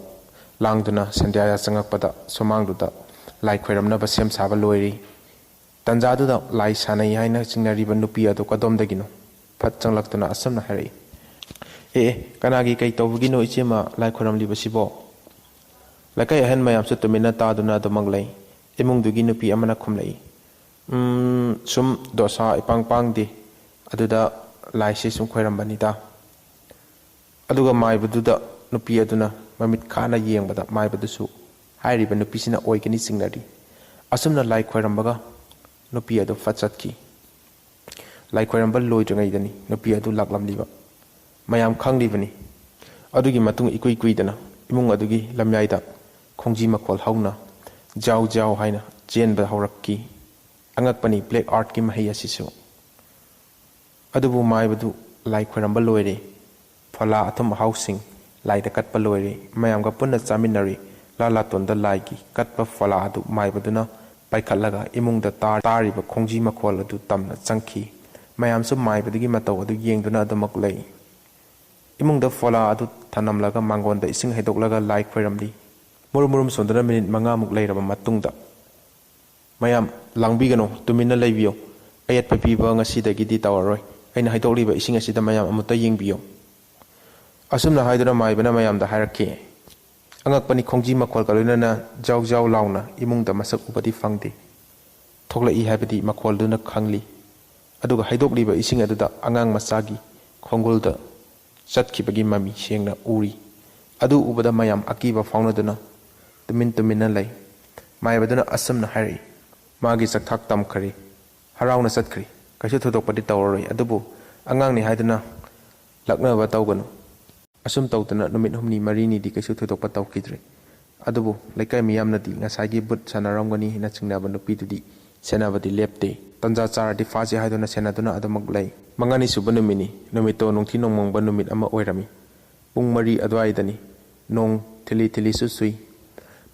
ꯂꯥꯡꯗꯨꯅ ꯁꯟꯙ꯭ꯌꯥ ꯆꯪꯉꯛꯄꯗ ꯁꯨꯃꯥꯡꯗꯨꯗ ꯂꯥꯏ ꯈꯣꯏꯔꯝꯅꯕ ꯁꯦꯝ ꯁꯥꯕ ꯂꯣꯏꯔꯤ꯫ ꯇꯟꯖꯥꯗꯨꯗ ꯂꯥꯏ ꯁꯥꯟꯅꯩ ꯍꯥꯏꯅ ꯆꯤꯡꯅꯔꯤꯕ ꯅꯨꯄꯤ ꯑꯗꯨ ꯀꯗꯣꯝꯗꯒꯤꯅꯣ ꯐꯠ ꯆꯪꯂꯛꯇꯨꯅ ꯑꯁꯨꯝꯅ ꯍꯥꯏꯔꯛꯏ, "ꯑꯦ, ꯑꯦ, ꯀꯅꯥꯒꯤ ꯀꯩ ꯇꯧꯕꯒꯤꯅꯣ ꯏꯆꯦꯃ ꯂꯥꯏ ꯈꯣꯏꯔꯝꯂꯤꯕꯁꯤꯕꯣ?" ꯂꯩꯀꯥꯏ ꯑꯍꯟ ꯃꯌꯥꯝꯁꯨ ꯇꯨꯃꯤꯟꯅ ꯇꯥꯗꯨꯅ ꯑꯗꯨꯃꯛ ꯂꯩ꯫ ꯏꯃꯨꯡꯗꯨꯒꯤ ꯅꯨꯄꯤ ꯑꯃꯅ ꯈꯨꯝꯂꯛꯏ, "ꯎꯝ, ꯁꯨꯝ ꯗꯣꯁꯥ ꯏꯄꯥꯡ ꯄꯥꯡꯗꯦ, ꯑꯗꯨꯗ ꯂꯥꯏꯁꯤ ꯁꯨꯝ ꯈꯣꯏꯔꯝꯕꯅꯤꯗ"꯫ ꯑꯗꯨꯒ ꯃꯥꯏꯕꯗꯨꯗ ꯅꯨꯄꯤ ꯑꯗꯨꯅ ꯃꯃꯤꯠ ꯈꯥꯅ ꯌꯦꯡꯕꯗ ꯃꯥꯏꯕꯗꯨꯁꯨ ꯍꯥꯏꯔꯤꯕ ꯅꯨꯄꯤꯁꯤꯅ ꯑꯣꯏꯒꯅꯤ ꯆꯤꯡꯅꯔꯤ꯫ ꯑꯁꯨꯝꯅ ꯂꯥꯏ ꯈꯣꯏꯔꯝꯕꯒ ꯅꯨꯄꯤ ꯑꯗꯨ ꯐꯠ ꯆꯠꯈꯤ꯫ ꯂꯥꯏ ꯈꯣꯏꯔꯝꯕ ꯂꯣꯏꯗ꯭ꯔꯤꯉꯩꯗꯅꯤ ꯅꯨꯄꯤ ꯑꯗꯨ ꯂꯥꯛꯂꯝꯂꯤꯕ꯫ ꯃꯌꯥꯝ ꯈꯪꯂꯤꯕꯅꯤ꯫ ꯑꯗꯨꯒꯤ ꯃꯇꯨꯡ ꯏꯀꯨꯏ ꯀꯨꯏꯗꯅ ꯏꯃꯨꯡ ꯑꯗꯨꯒꯤ ꯂꯝꯌꯥꯏꯗ ꯈꯣꯡꯖꯤ ꯃꯈꯣꯜ ꯍꯧꯅ ꯖꯥꯎ ꯖꯥꯎ ꯍꯥꯏꯅ ꯆꯦꯟꯕ ꯍꯧꯔꯛꯈꯤ꯫ ꯑꯉꯛꯄꯅꯤ black artꯀꯤ ꯃꯍꯩ ꯑꯁꯤꯁꯨ꯫ ꯑꯗꯨꯕꯨ ꯃꯥꯏꯕꯗꯨ ꯂꯥꯏ ꯈꯣꯏꯔꯝꯕ ꯂꯣꯏꯔꯦ꯫ ꯐꯣꯂꯥ ꯑꯊꯨꯝ ꯑꯍꯥꯎꯁꯤꯡ ꯂꯥꯏꯗ ꯀꯠꯄ ꯂꯣꯏꯔꯦ꯫ ꯃꯌꯥꯝꯒ ꯄꯨꯟꯅ ꯆꯥꯃꯤꯟꯅꯔꯦ꯫ ꯂꯥ ꯂꯥꯇꯣꯟꯗ ꯂꯥꯏꯒꯤ ꯀꯠꯄ ꯐꯣꯂꯥ ꯑꯗꯨ ꯃꯥꯏꯕꯗꯨꯅ ꯄꯥꯏꯈꯠꯂꯒ ꯏꯃꯨꯡꯗ ꯇꯥ-, ꯇꯥꯔꯤꯕ ꯈꯣꯡꯖꯤ ꯃꯈꯣꯜ ꯑꯗꯨ ꯇꯝꯅ ꯆꯪꯈꯤ꯫ ꯃꯌꯥꯝꯁꯨ ꯃꯥꯏꯕꯗꯨꯒꯤ ꯃꯇꯧ ꯑꯗꯨ ꯌꯦꯡꯗꯨꯅ ꯑꯗꯨꯃꯛ ꯂꯩ꯫ ꯏꯃꯨꯡꯗ ꯐꯣꯂꯥ ꯑꯗꯨ ꯊꯅꯝꯂꯒ ꯃꯥꯡꯒꯣꯟꯗ ꯏꯁꯤꯡ ꯍꯩꯗꯣꯛꯂꯒ ꯂꯥꯏ ꯈꯣꯏꯔꯝꯂꯤ꯫ ꯃꯨꯔꯨꯝ ꯃꯨꯔꯨꯝ ꯁꯣꯟꯗꯨꯅ ꯃꯤꯅꯤꯠ ꯃꯉꯥꯃꯨꯛ ꯂꯩꯔꯕ ꯃꯇꯨꯡꯗ, "ꯃꯌꯥꯝ ꯂꯥꯡꯕꯤꯒꯅꯨ, ꯇꯨꯃꯤꯟꯅ ꯂꯩꯕꯤꯌꯨ꯫ ꯑꯌꯦꯠꯄ ꯄꯤꯕ ꯉꯁꯤꯗꯒꯤꯗꯤ ꯇꯧꯔꯔꯣꯏ꯫ ꯑꯩꯅ ꯍꯩꯗꯣꯛꯂꯤꯕ ꯏꯁꯤꯡ ꯑꯁꯤꯗ ꯃꯌꯥꯝ ꯑꯃꯨꯛꯇ ꯌꯦꯡꯕꯤꯌꯨ꯫" ꯑꯁꯨꯝꯅ ꯍꯥꯏꯗꯨꯅ ꯃꯥꯏꯕꯅ ꯃꯌꯥꯝꯗ ꯍꯥꯏꯔꯛꯈꯤ꯫ ꯑꯉꯛꯄꯅꯤ, ꯈꯣꯡꯖꯤ ꯃꯈꯣꯜꯒ ꯂꯣꯏꯅꯅ ꯖꯥꯎ ꯖꯥꯎ ꯂꯥꯎꯅ ꯏꯃꯨꯡꯗ ꯃꯁꯛ ꯎꯕꯗꯤ ꯐꯪꯗꯦ꯫ ꯊꯣꯛꯂꯛꯏ ꯍꯥꯏꯕꯗꯤ ꯃꯈꯣꯜꯗꯨꯅ ꯈꯪꯂꯤ꯫ ꯑꯗꯨꯒ ꯍꯩꯗꯣꯛꯂꯤꯕ ꯏꯁꯤꯡ ꯑꯗꯨꯗ ꯑꯉꯥꯡ ꯃꯆꯥꯒꯤ ꯈꯣꯡꯒꯨꯜꯗ ꯆꯠꯈꯤꯕꯒꯤ ꯃꯃꯤ ꯁꯦꯡꯅ ꯎꯔꯤ꯫ ꯑꯗꯨ ꯎꯕꯗ ꯃꯌꯥꯝ ꯑꯀꯤꯕ ꯐꯥꯎꯅꯗꯨꯅ ꯇꯨꯃꯤꯟ ꯇꯨꯃꯤꯟꯅ ꯂꯩ꯫ ꯃꯥꯏꯕꯗꯨꯅ ꯑꯁꯨꯝꯅ ꯍꯥꯏꯔꯛꯏ, "ꯃꯥꯒꯤ ꯆꯥꯛꯊꯥꯛ ꯇꯝꯈ꯭ꯔꯦ, ꯍꯔꯥꯎꯅ ꯆꯠꯈ꯭ꯔꯦ꯫ ꯀꯩꯁꯨ ꯊꯣꯏꯗꯣꯛꯄꯗꯤ ꯇꯧꯔꯔꯣꯏ, ꯑꯗꯨꯕꯨ ꯑꯉꯥꯡꯅꯤ ꯍꯥꯏꯗꯨꯅ ꯂꯛꯅꯕ ꯇꯧꯒꯅꯨ꯫" ꯑꯁꯨꯝ ꯇꯧꯗꯅ ꯅꯨꯃꯤꯠ ꯍꯨꯝꯅꯤ ꯃꯔꯤꯅꯤꯗꯤ ꯀꯩꯁꯨ ꯊꯣꯏꯗꯣꯛꯄ ꯇꯧꯈꯤꯗ꯭ꯔꯦ꯫ ꯑꯗꯨꯕꯨ ꯂꯩꯀꯥꯏ ꯃꯤꯌꯥꯝꯅꯗꯤ ꯉꯁꯥꯏꯒꯤ ꯚꯨꯠ ꯁꯥꯟꯅꯔꯝꯒꯅꯤ ꯍꯥꯏꯅ ꯆꯤꯡꯅꯕ ꯅꯨꯄꯤꯗꯨꯗꯤ ꯁꯦꯟꯅꯕꯗꯤ ꯂꯦꯞꯇꯦ꯫ ꯇꯟꯖꯥ ꯆꯥꯔꯗꯤ ꯐꯥꯁꯤ ꯍꯥꯏꯗꯨꯅ ꯁꯦꯟꯅꯗꯨꯅ ꯑꯗꯨꯃꯛ ꯂꯩ꯫ ꯃꯉꯥꯅꯤ ꯁꯨꯕ ꯅꯨꯃꯤꯠꯅꯤ꯫ ꯅꯨꯃꯤꯠꯇꯣ ꯅꯨꯡꯊꯤ ꯅꯣꯡꯃꯪꯕ ꯅꯨꯃꯤꯠ ꯑꯃ ꯑꯣꯏꯔꯝꯃꯤ꯫ ꯄꯨꯡ ꯃꯔꯤ ꯑꯗꯨꯋꯥꯏꯗꯅꯤ꯫ ꯅꯣꯡ ꯊꯤꯂꯤ ꯊꯤꯂꯤꯁꯨ ꯆꯨꯏ꯫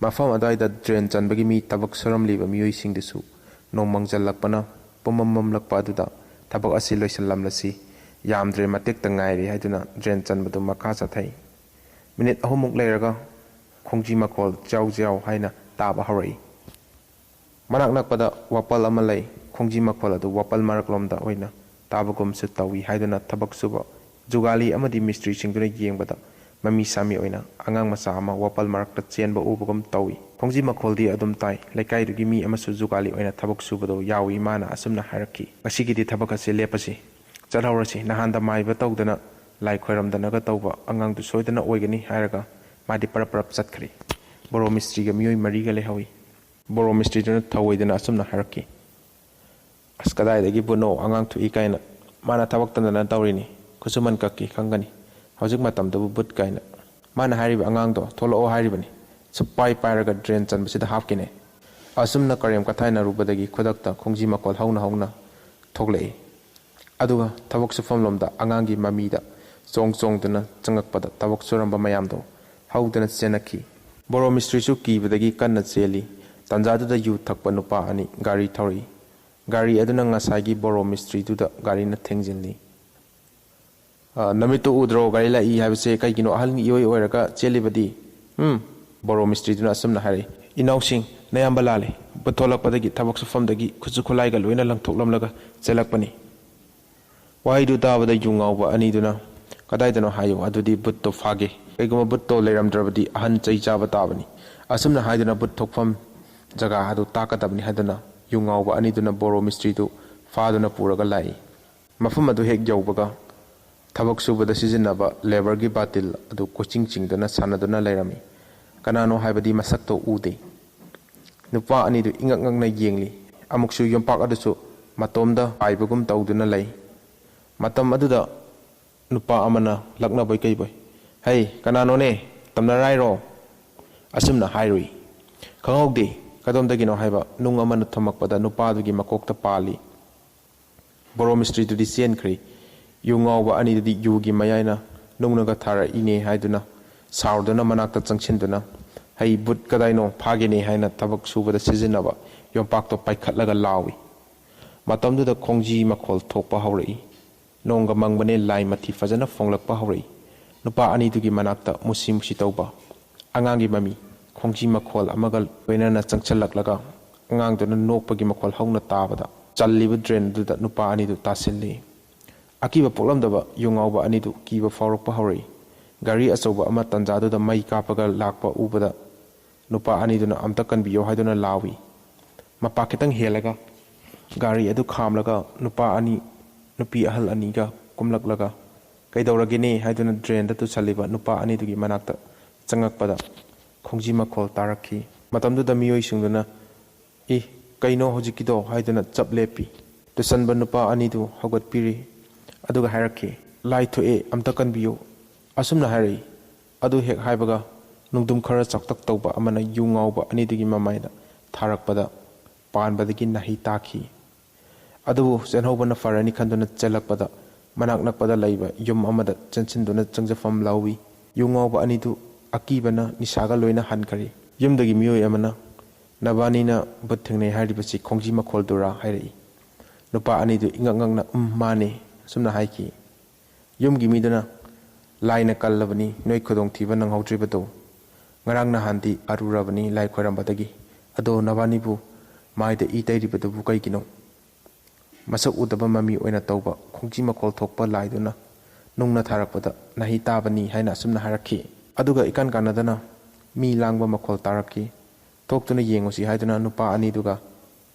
ꯃꯐꯝ ꯑꯗꯨꯋꯥꯏꯗ drain ꯆꯟꯕꯒꯤ ꯃꯤ ꯊꯕꯛ ꯁꯨꯔꯝꯂꯤꯕ ꯃꯤꯑꯣꯏꯁꯤꯡꯗꯨꯁꯨ ꯅꯣꯡ ꯃꯪꯖꯜꯂꯛꯄꯅ ꯄꯨꯝꯃꯝ ꯃꯝꯂꯛꯄ ꯑꯗꯨꯗ ꯊꯕꯛ ꯑꯁꯤ ꯂꯣꯏꯁꯤꯜꯂꯝꯂꯁꯤ, ꯌꯥꯝꯗ꯭ꯔꯦ, ꯃꯇꯦꯛꯇ ꯉꯥꯏꯔꯦ ꯍꯥꯏꯗꯨꯅ drain ꯆꯟꯕꯗꯨ ꯃꯈꯥ ꯆꯠꯊꯩ꯫ ꯃꯤꯅꯤꯠ ꯑꯍꯨꯝꯃꯨꯛ ꯂꯩꯔꯒ ꯈꯣꯡꯖꯤ ꯃꯈꯣꯜ ꯖ꯭ꯌꯥꯎ ꯖ꯭ꯌꯥꯎ ꯍꯥꯏꯅ ꯇꯥꯕ ꯍꯧꯔꯛꯏ꯫ ꯃꯅꯥꯛ ꯅꯛꯄꯗ ꯋꯥꯄꯜ ꯑꯃ ꯂꯩ꯫ ꯈꯣꯡꯖꯤ ꯃꯈꯣꯜ ꯑꯗꯨ ꯋꯥꯄꯜ ꯃꯔꯛꯂꯣꯝꯗ ꯑꯣꯏꯅ ꯇꯥꯕꯒꯨꯝꯁꯨ ꯇꯧꯏ ꯍꯥꯏꯗꯨꯅ ꯊꯕꯛ ꯁꯨꯕ ꯖꯨꯒꯥꯂꯤ ꯑꯃꯗꯤ ꯃꯤꯁꯇ꯭ꯔꯤꯁꯤꯡꯗꯨꯅ ꯌꯦꯡꯕꯗ ꯃꯃꯤ ꯁꯥꯃꯤ ꯑꯣꯏꯅ ꯑꯉꯥꯡ ꯃꯆꯥ ꯑꯃ ꯋꯥꯄꯜ ꯃꯔꯛꯇ ꯆꯦꯟꯕ ꯎꯕꯒꯨꯝ ꯇꯧꯏ꯫ ꯈꯣꯡꯖꯤ ꯃꯈꯣꯜꯗꯤ ꯑꯗꯨꯝ ꯇꯥꯏ꯫ ꯂꯩꯀꯥꯏꯗꯨꯒꯤ ꯃꯤ ꯑꯃꯁꯨ ꯖꯨꯒꯥꯂꯤ ꯑꯣꯏꯅ ꯊꯕꯛ ꯁꯨꯕꯗꯣ ꯌꯥꯎꯏ꯫ ꯃꯥꯅ ꯑꯁꯨꯝꯅ ꯍꯥꯏꯔꯛꯈꯤ, "ꯉꯁꯤꯒꯤꯗꯤ ꯊꯕꯛ ꯑꯁꯤ ꯂꯦꯞꯄꯁꯤ, ꯆꯠꯍꯧꯔꯁꯤ꯫ ꯅꯍꯥꯟꯗ ꯃꯥꯏꯕ ꯇꯧꯗꯅ, ꯂꯥꯏ ꯈꯣꯏꯔꯝꯗꯅꯒ ꯇꯧꯕ ꯑꯉꯥꯡꯗꯨ ꯁꯣꯏꯗꯅ ꯑꯣꯏꯒꯅꯤ," ꯍꯥꯏꯔꯒ ꯃꯥꯗꯤ ꯄꯔꯞ ꯄꯔꯞ ꯆꯠꯈ꯭ꯔꯦ꯫ ꯕꯣꯔꯣ ꯃꯤꯁꯇ꯭ꯔꯤꯒ ꯃꯤꯑꯣꯏ ꯃꯔꯤꯒ ꯂꯩꯍꯧꯏ꯫ ꯕꯣꯔꯣ ꯃꯤꯁꯇ꯭ꯔꯤꯗꯨꯅ ꯊꯧꯑꯣꯏꯗꯅ ꯑꯁꯨꯝꯅ ꯍꯥꯏꯔꯛꯈꯤ, "ꯑꯁ, ꯀꯗꯥꯏꯗꯒꯤ ꯚꯨꯠꯅꯣ? ꯑꯉꯥꯡ ꯊꯣꯛꯏ ꯀꯥꯏꯅ꯫ ꯃꯥꯅ ꯊꯕꯛ ꯇꯟꯗꯅ ꯇꯧꯔꯤꯅꯤ꯫ ꯈꯨꯠꯁꯨꯃꯟ ꯀꯛꯀꯦ ꯈꯪꯒꯅꯤ꯫ ꯍꯧꯖꯤꯛ ꯃꯇꯝꯗꯕꯨ ꯚꯨꯠ ꯀꯥꯏꯅ꯫ ꯃꯥꯅ ꯍꯥꯏꯔꯤꯕ ꯑꯉꯥꯡꯗꯣ ꯊꯣꯛꯂꯛꯑꯣ ꯍꯥꯏꯔꯤꯕꯅꯤ꯫ ꯁꯨꯞꯄꯥꯏ ꯄꯥꯏꯔꯒ drain ꯆꯟꯕꯁꯤꯗ ꯍꯥꯞꯀꯦꯅꯦ꯫" ꯑꯁꯨꯝꯅ ꯀꯔꯦꯝ ꯀꯊꯥꯏꯅꯔꯨꯕꯗꯒꯤ ꯈꯨꯗꯛꯇ ꯈꯣꯡꯖꯤ ꯃꯈꯣꯜ ꯍꯧꯅ ꯍꯧꯅ ꯊꯣꯛꯂꯛꯏ꯫ ꯑꯗꯨꯒ ꯊꯕꯛ ꯁꯨꯐꯝꯂꯣꯝꯗ ꯑꯉꯥꯡꯒꯤ ꯃꯃꯤꯗ ꯆꯣꯡ ꯆꯣꯡꯗꯨꯅ ꯆꯪꯉꯛꯄꯗ ꯊꯕꯛ ꯁꯨꯔꯝꯕ ꯃꯌꯥꯝꯗꯣ ꯍꯧꯗꯨꯅ ꯆꯦꯟꯅꯈꯤ꯫ ꯕꯣꯔꯣ ꯃꯤꯁꯇ꯭ꯔꯤꯁꯨ ꯀꯤꯕꯗꯒꯤ ꯀꯟꯅ ꯆꯦꯜꯂꯤ꯫ ꯇꯥꯟꯖꯥꯗꯨꯗ ꯌꯨ ꯊꯛꯄ ꯅꯨꯄꯥ ꯑꯅꯤ ꯒꯥꯔꯤ ꯊꯧꯔꯛꯏ꯫ ꯒꯥꯔꯤ ꯑꯗꯨꯅ ꯉꯁꯥꯏꯒꯤ ꯕꯣꯔꯣ ꯃꯤꯁꯇ꯭ꯔꯤꯗꯨꯗ ꯒꯥꯔꯤꯅ ꯊꯦꯡꯖꯤꯜꯂꯤ꯫ "ꯑ, ꯅꯃꯤꯠꯇꯨ ꯎꯗ꯭ꯔꯣ? ꯒꯥꯔꯤ ꯂꯥꯛꯏ ꯍꯥꯏꯕꯁꯦ ꯀꯩꯒꯤꯅꯣ? ꯑꯍꯜ ꯏꯑꯣꯏ ꯑꯣꯏꯔꯒ ꯆꯦꯜꯂꯤꯕꯗꯤ?" "ꯎꯝ," ꯕꯣꯔꯣ ꯃꯤꯁꯇ꯭ꯔꯤꯗꯨꯅ ꯑꯁꯨꯝꯅ ꯍꯥꯏꯔꯛꯏ, "ꯏꯅꯥꯎꯁꯤꯡ, ꯅꯌꯥꯝꯕ ꯂꯥꯜꯂꯦ꯫ ꯕꯨꯠ ꯊꯣꯛꯂꯛꯄꯗꯒꯤ ꯊꯕꯛ ꯁꯨꯐꯝꯗꯒꯤ ꯈꯨꯠꯁꯨ ꯈꯨꯠꯂꯥꯏꯒ ꯂꯣꯏꯅ ꯂꯪꯊꯣꯛꯂꯝꯂꯒ ꯆꯦꯜꯂꯛꯄꯅꯤ꯫" ꯋꯥꯍꯩꯗꯨ ꯇꯥꯕꯗ ꯌꯨ ꯉꯥꯎꯕ ꯑꯅꯤꯗꯨꯅ, "ꯀꯗꯥꯏꯗꯅꯣ ꯍꯥꯏꯌꯨ, ꯑꯗꯨꯗꯤ ꯕꯨꯠꯇꯣ ꯐꯥꯒꯦ꯫ ꯀꯩꯒꯨꯝꯕ ꯕꯨꯠꯇꯣ ꯂꯩꯔꯝꯗ꯭ꯔꯕꯗꯤ ꯑꯍꯟ ꯆꯩ ꯆꯥꯕ ꯇꯥꯕꯅꯤ꯫" ꯑꯁꯨꯝꯅ ꯍꯥꯏꯗꯨꯅ ꯕꯨꯠ ꯊꯣꯛꯐꯝ ꯖꯒꯥ ꯑꯗꯨ ꯇꯥꯛꯀꯗꯕꯅꯤ ꯍꯥꯏꯗꯨꯅ ꯌꯨ ꯉꯥꯎꯕ ꯑꯅꯤꯗꯨꯅ ꯕꯣꯔꯣ ꯃꯤꯁꯇ꯭ꯔꯤꯗꯨ ꯐꯥꯗꯨꯅ ꯄꯨꯔꯒ ꯂꯥꯛꯏ꯫ ꯃꯐꯝ ꯑꯗꯨ ꯍꯦꯛ ꯌꯧꯕꯒ ꯊꯕꯛ ꯁꯨꯕꯗ ꯁꯤꯖꯤꯟꯅꯕ ꯂꯦꯕꯔꯒꯤ ꯕꯥꯇꯤꯜ ꯑꯗꯨ ꯀꯣꯏꯆꯤꯡ ꯆꯤꯡꯗꯨꯅ ꯁꯥꯟꯅꯗꯨꯅ ꯂꯩꯔꯝꯃꯤ꯫ ꯀꯅꯥꯅꯣ ꯍꯥꯏꯕꯗꯤ ꯃꯁꯛꯇꯣ ꯎꯗꯦ꯫ ꯅꯨꯄꯥ ꯑꯅꯤꯗꯨ ꯏꯉꯛ ꯉꯛꯅ ꯌꯦꯡꯂꯤ꯫ ꯑꯃꯨꯛꯁꯨ ꯌꯣꯝꯄꯥꯛ ꯑꯗꯨꯁꯨ ꯃꯇꯣꯝꯗ ꯄꯥꯏꯕꯒꯨꯝ ꯇꯧꯗꯨꯅ ꯂꯩ꯫ ꯃꯇꯝ ꯑꯗꯨꯗ ꯅꯨꯄꯥ ꯑꯃꯅ ꯂꯛꯅꯕꯣꯏ ꯀꯩꯕꯣꯏ, "ꯍꯩ, ꯀꯅꯥꯅꯣꯅꯦ? ꯇꯝꯅꯔꯥꯏꯔꯣ?" ꯑꯁꯨꯝꯅ ꯍꯥꯏꯔꯨꯏ꯫ "ꯈꯪꯍꯧꯗꯦ, ꯀꯗꯣꯝꯗꯒꯤꯅꯣ ꯍꯥꯏꯕ ꯅꯨꯡ ꯑꯃꯅ ꯊꯣꯝꯃꯛꯄꯗ ꯅꯨꯄꯥꯗꯨꯒꯤ ꯃꯀꯣꯛꯇ ꯄꯥꯜꯂꯤ꯫" ꯕꯣꯔꯣ ꯃꯤꯁꯇ꯭ꯔꯤꯗꯨꯗꯤ ꯆꯦꯟꯈ꯭ꯔꯦ꯫ ꯌꯨ ꯉꯥꯎꯕ ꯑꯅꯤꯗꯨꯗꯤ ꯌꯨꯒꯤ ꯃꯌꯥꯏꯅ ꯅꯨꯡꯅꯒ ꯊꯥꯔꯛꯏꯅꯦ ꯍꯥꯏꯗꯨꯅ ꯁꯥꯎꯗꯨꯅ ꯃꯅꯥꯛꯇ ꯆꯪꯁꯤꯟꯗꯨꯅ, "ꯍꯩ ꯕꯨꯠ ꯀꯗꯥꯏꯅꯣ ꯐꯥꯒꯦꯅꯦ?" ꯍꯥꯏꯅ ꯊꯕꯛ ꯁꯨꯕꯗ ꯁꯤꯖꯤꯟꯅꯕ ꯌꯣꯝꯄꯥꯛꯇꯣ ꯄꯥꯏꯈꯠꯂꯒ ꯂꯥꯎꯏ꯫ ꯃꯇꯝꯗꯨꯗ ꯈꯣꯡꯖꯤ ꯃꯈꯣꯜ ꯊꯣꯛꯄ ꯍꯧꯔꯛꯏ꯫ ꯅꯣꯡꯒ ꯃꯪꯕꯅꯦ, ꯂꯥꯏ ꯃꯊꯤ ꯐꯖꯅ ꯐꯣꯡꯂꯛꯄ ꯍꯧꯔꯛꯏ꯫ ꯅꯨꯄꯥ ꯑꯅꯤꯗꯨꯒꯤ ꯃꯅꯥꯛꯇ ꯃꯨꯁꯤ ꯃꯨꯁꯤ ꯇꯧꯕ ꯑꯉꯥꯡꯒꯤ ꯃꯃꯤ, ꯈꯣꯡꯖꯤ ꯃꯈꯣꯜ ꯑꯃꯒ ꯂꯣꯏꯅꯅ ꯆꯪꯁꯤꯜꯂꯛꯂꯒ ꯑꯉꯥꯡꯗꯨꯅ ꯅꯣꯛꯄꯒꯤ ꯃꯈꯣꯜ ꯍꯧꯅ ꯇꯥꯕꯗ ꯆꯜꯂꯤꯕ ꯗ꯭ꯔꯦꯟ ꯑꯗꯨꯗ ꯅꯨꯄꯥ ꯑꯅꯤꯗꯨ ꯇꯥꯁꯤꯜꯂꯤ꯫ ꯑꯀꯤꯕ ꯄꯣꯛꯂꯝꯗꯕ ꯌꯨ ꯉꯥꯎꯕ ꯑꯅꯤꯗꯨ ꯀꯤꯕ ꯐꯥꯎꯔꯛꯄ ꯍꯧꯔꯛꯏ꯫ ꯒꯥꯔꯤ ꯑꯆꯧꯕ ꯑꯃ ꯇꯟꯖꯥꯗꯨꯗ ꯃꯩ ꯀꯥꯞꯄꯒ ꯂꯥꯛꯄ ꯎꯕꯗ ꯅꯨꯄꯥ ꯑꯅꯤꯗꯨꯅ "ꯑꯝꯇ ꯀꯟꯕꯤꯌꯣ" ꯍꯥꯏꯗꯨꯅ ꯂꯥꯎꯏ꯫ ꯃꯄꯥ ꯈꯤꯇꯪ ꯍꯦꯜꯂꯒ ꯒꯥꯔꯤ ꯑꯗꯨ ꯈꯥꯝꯂꯒ ꯅꯨꯄꯥ ꯑꯅꯤ, ꯅꯨꯄꯤ ꯑꯍꯜ ꯑꯅꯤꯒ ꯀꯨꯝꯂꯛꯂꯒ, "ꯀꯩꯗꯧꯔꯒꯦꯅꯦ?" ꯍꯥꯏꯗꯨꯅ ꯗ꯭ꯔꯦꯟꯗ ꯇꯨꯁꯜꯂꯤꯕ ꯅꯨꯄꯥ ꯑꯅꯤꯗꯨꯒꯤ ꯃꯅꯥꯛꯇ ꯆꯪꯉꯛꯄꯗ ꯈꯣꯡꯖꯤ ꯃꯈꯣꯜ ꯇꯥꯔꯛꯈꯤ꯫ ꯃꯇꯝꯗꯨꯗ ꯃꯤꯑꯣꯏꯁꯤꯡꯗꯨꯅ, "ꯏ, ꯀꯩꯅꯣ ꯍꯧꯖꯤꯛꯀꯤꯗꯣ?" ꯍꯥꯏꯗꯨꯅ ꯆꯞ ꯂꯦꯞꯄꯤ꯫ ꯇꯨꯁꯟꯕ ꯅꯨꯄꯥ ꯑꯅꯤꯗꯨ ꯍꯧꯒꯠꯄꯤꯔꯤ꯫ ꯑꯗꯨꯒ ꯍꯥꯏꯔꯛꯈꯤ, "ꯂꯥꯏ ꯊꯣꯛꯑꯦ, ꯑꯝꯇ ꯀꯟꯕꯤꯌꯨ," ꯑꯁꯨꯝꯅ ꯍꯥꯏꯔꯛꯏ꯫ ꯑꯗꯨ ꯍꯦꯛ ꯍꯥꯏꯕꯒ ꯅꯨꯡꯗꯨꯝ ꯈꯔ ꯆꯥꯛꯇꯛ ꯇꯧꯕ ꯑꯃꯅ ꯌꯨ ꯉꯥꯎꯕ ꯑꯅꯤꯗꯨꯒꯤ ꯃꯃꯥꯏꯗ ꯊꯥꯔꯛꯄꯗ ꯄꯥꯟꯕꯗꯒꯤ ꯅꯥꯍꯩ ꯇꯥꯈꯤ꯫ ꯑꯗꯨꯕꯨ ꯆꯦꯟꯍꯧꯕꯅ ꯐꯔꯅꯤ ꯈꯟꯗꯨꯅ ꯆꯦꯜꯂꯛꯄꯗ, ꯃꯅꯥꯛ ꯅꯛꯄꯗ ꯂꯩꯕ ꯌꯨꯝ ꯑꯃꯗ ꯆꯦꯟꯁꯤꯟꯗꯨꯅ ꯆꯪꯖꯐꯝ ꯂꯧꯏ꯫ ꯌꯨ ꯉꯥꯎꯕ ꯑꯅꯤꯗꯨ ꯑꯀꯤꯕꯅ ꯅꯤꯁꯥꯒ ꯂꯣꯏꯅ ꯍꯟꯈꯔꯦ꯫ ꯌꯨꯝꯗꯒꯤ ꯃꯤꯑꯣꯏ ꯑꯃꯅ, "ꯅꯕꯥꯅꯤꯅ ꯚꯨꯠ ꯊꯦꯡꯅꯩ ꯍꯥꯏꯔꯤꯕꯁꯤ ꯈꯣꯡꯖꯤ ꯃꯈꯣꯜꯗꯨꯔꯥ?" ꯍꯥꯏꯔꯛꯏ꯫ ꯅꯨꯄꯥ ꯑꯅꯤꯗꯨ ꯏꯉꯛ ꯉꯛꯅ, "ꯎꯝ, ꯃꯥꯅꯦ," ꯑꯁꯨꯝꯅ ꯍꯥꯏꯈꯤ꯫ ꯌꯨꯝꯒꯤ ꯃꯤꯗꯨꯅ, "ꯂꯥꯏꯅ ꯀꯜꯂꯕꯅꯤ, ꯅꯣꯏ ꯈꯨꯗꯣꯡꯊꯤꯕ ꯅꯪꯍꯧꯗ꯭ꯔꯤꯕꯗꯣ꯫ ꯉꯔꯥꯡ ꯅꯍꯥꯟꯗꯤ ꯑꯔꯨꯔꯕꯅꯤ ꯂꯥꯏ ꯈꯣꯏꯔꯝꯕꯗꯒꯤ꯫ ꯑꯗꯣ ꯅꯕꯥꯅꯤꯕꯨ ꯃꯥꯏꯗ ꯏ ꯇꯩꯔꯤꯕꯗꯨꯕꯨ ꯀꯩꯒꯤꯅꯣ?" ꯃꯁꯛ ꯎꯗꯕ ꯃꯃꯤ ꯑꯣꯏꯅ ꯇꯧꯕ ꯈꯣꯡꯖꯤ ꯃꯈꯣꯜ ꯊꯣꯛꯄ ꯂꯥꯏꯗꯨꯅ ꯅꯨꯡꯅ ꯊꯥꯔꯛꯄꯗ ꯅꯥꯍꯩ ꯇꯥꯕꯅꯤ ꯍꯥꯏꯅ ꯑꯁꯨꯝꯅ ꯍꯥꯏꯔꯛꯈꯤ꯫ ꯑꯗꯨꯒ ꯏꯀꯥꯟ ꯀꯥꯟꯅꯗꯅ ꯃꯤ ꯂꯥꯡꯕ ꯃꯈꯣꯜ ꯇꯥꯔꯛꯈꯤ꯫ ꯊꯣꯛꯇꯨꯅ ꯌꯦꯡꯉꯨꯁꯤ ꯍꯥꯏꯗꯨꯅ ꯅꯨꯄꯥ ꯑꯅꯤꯗꯨꯒ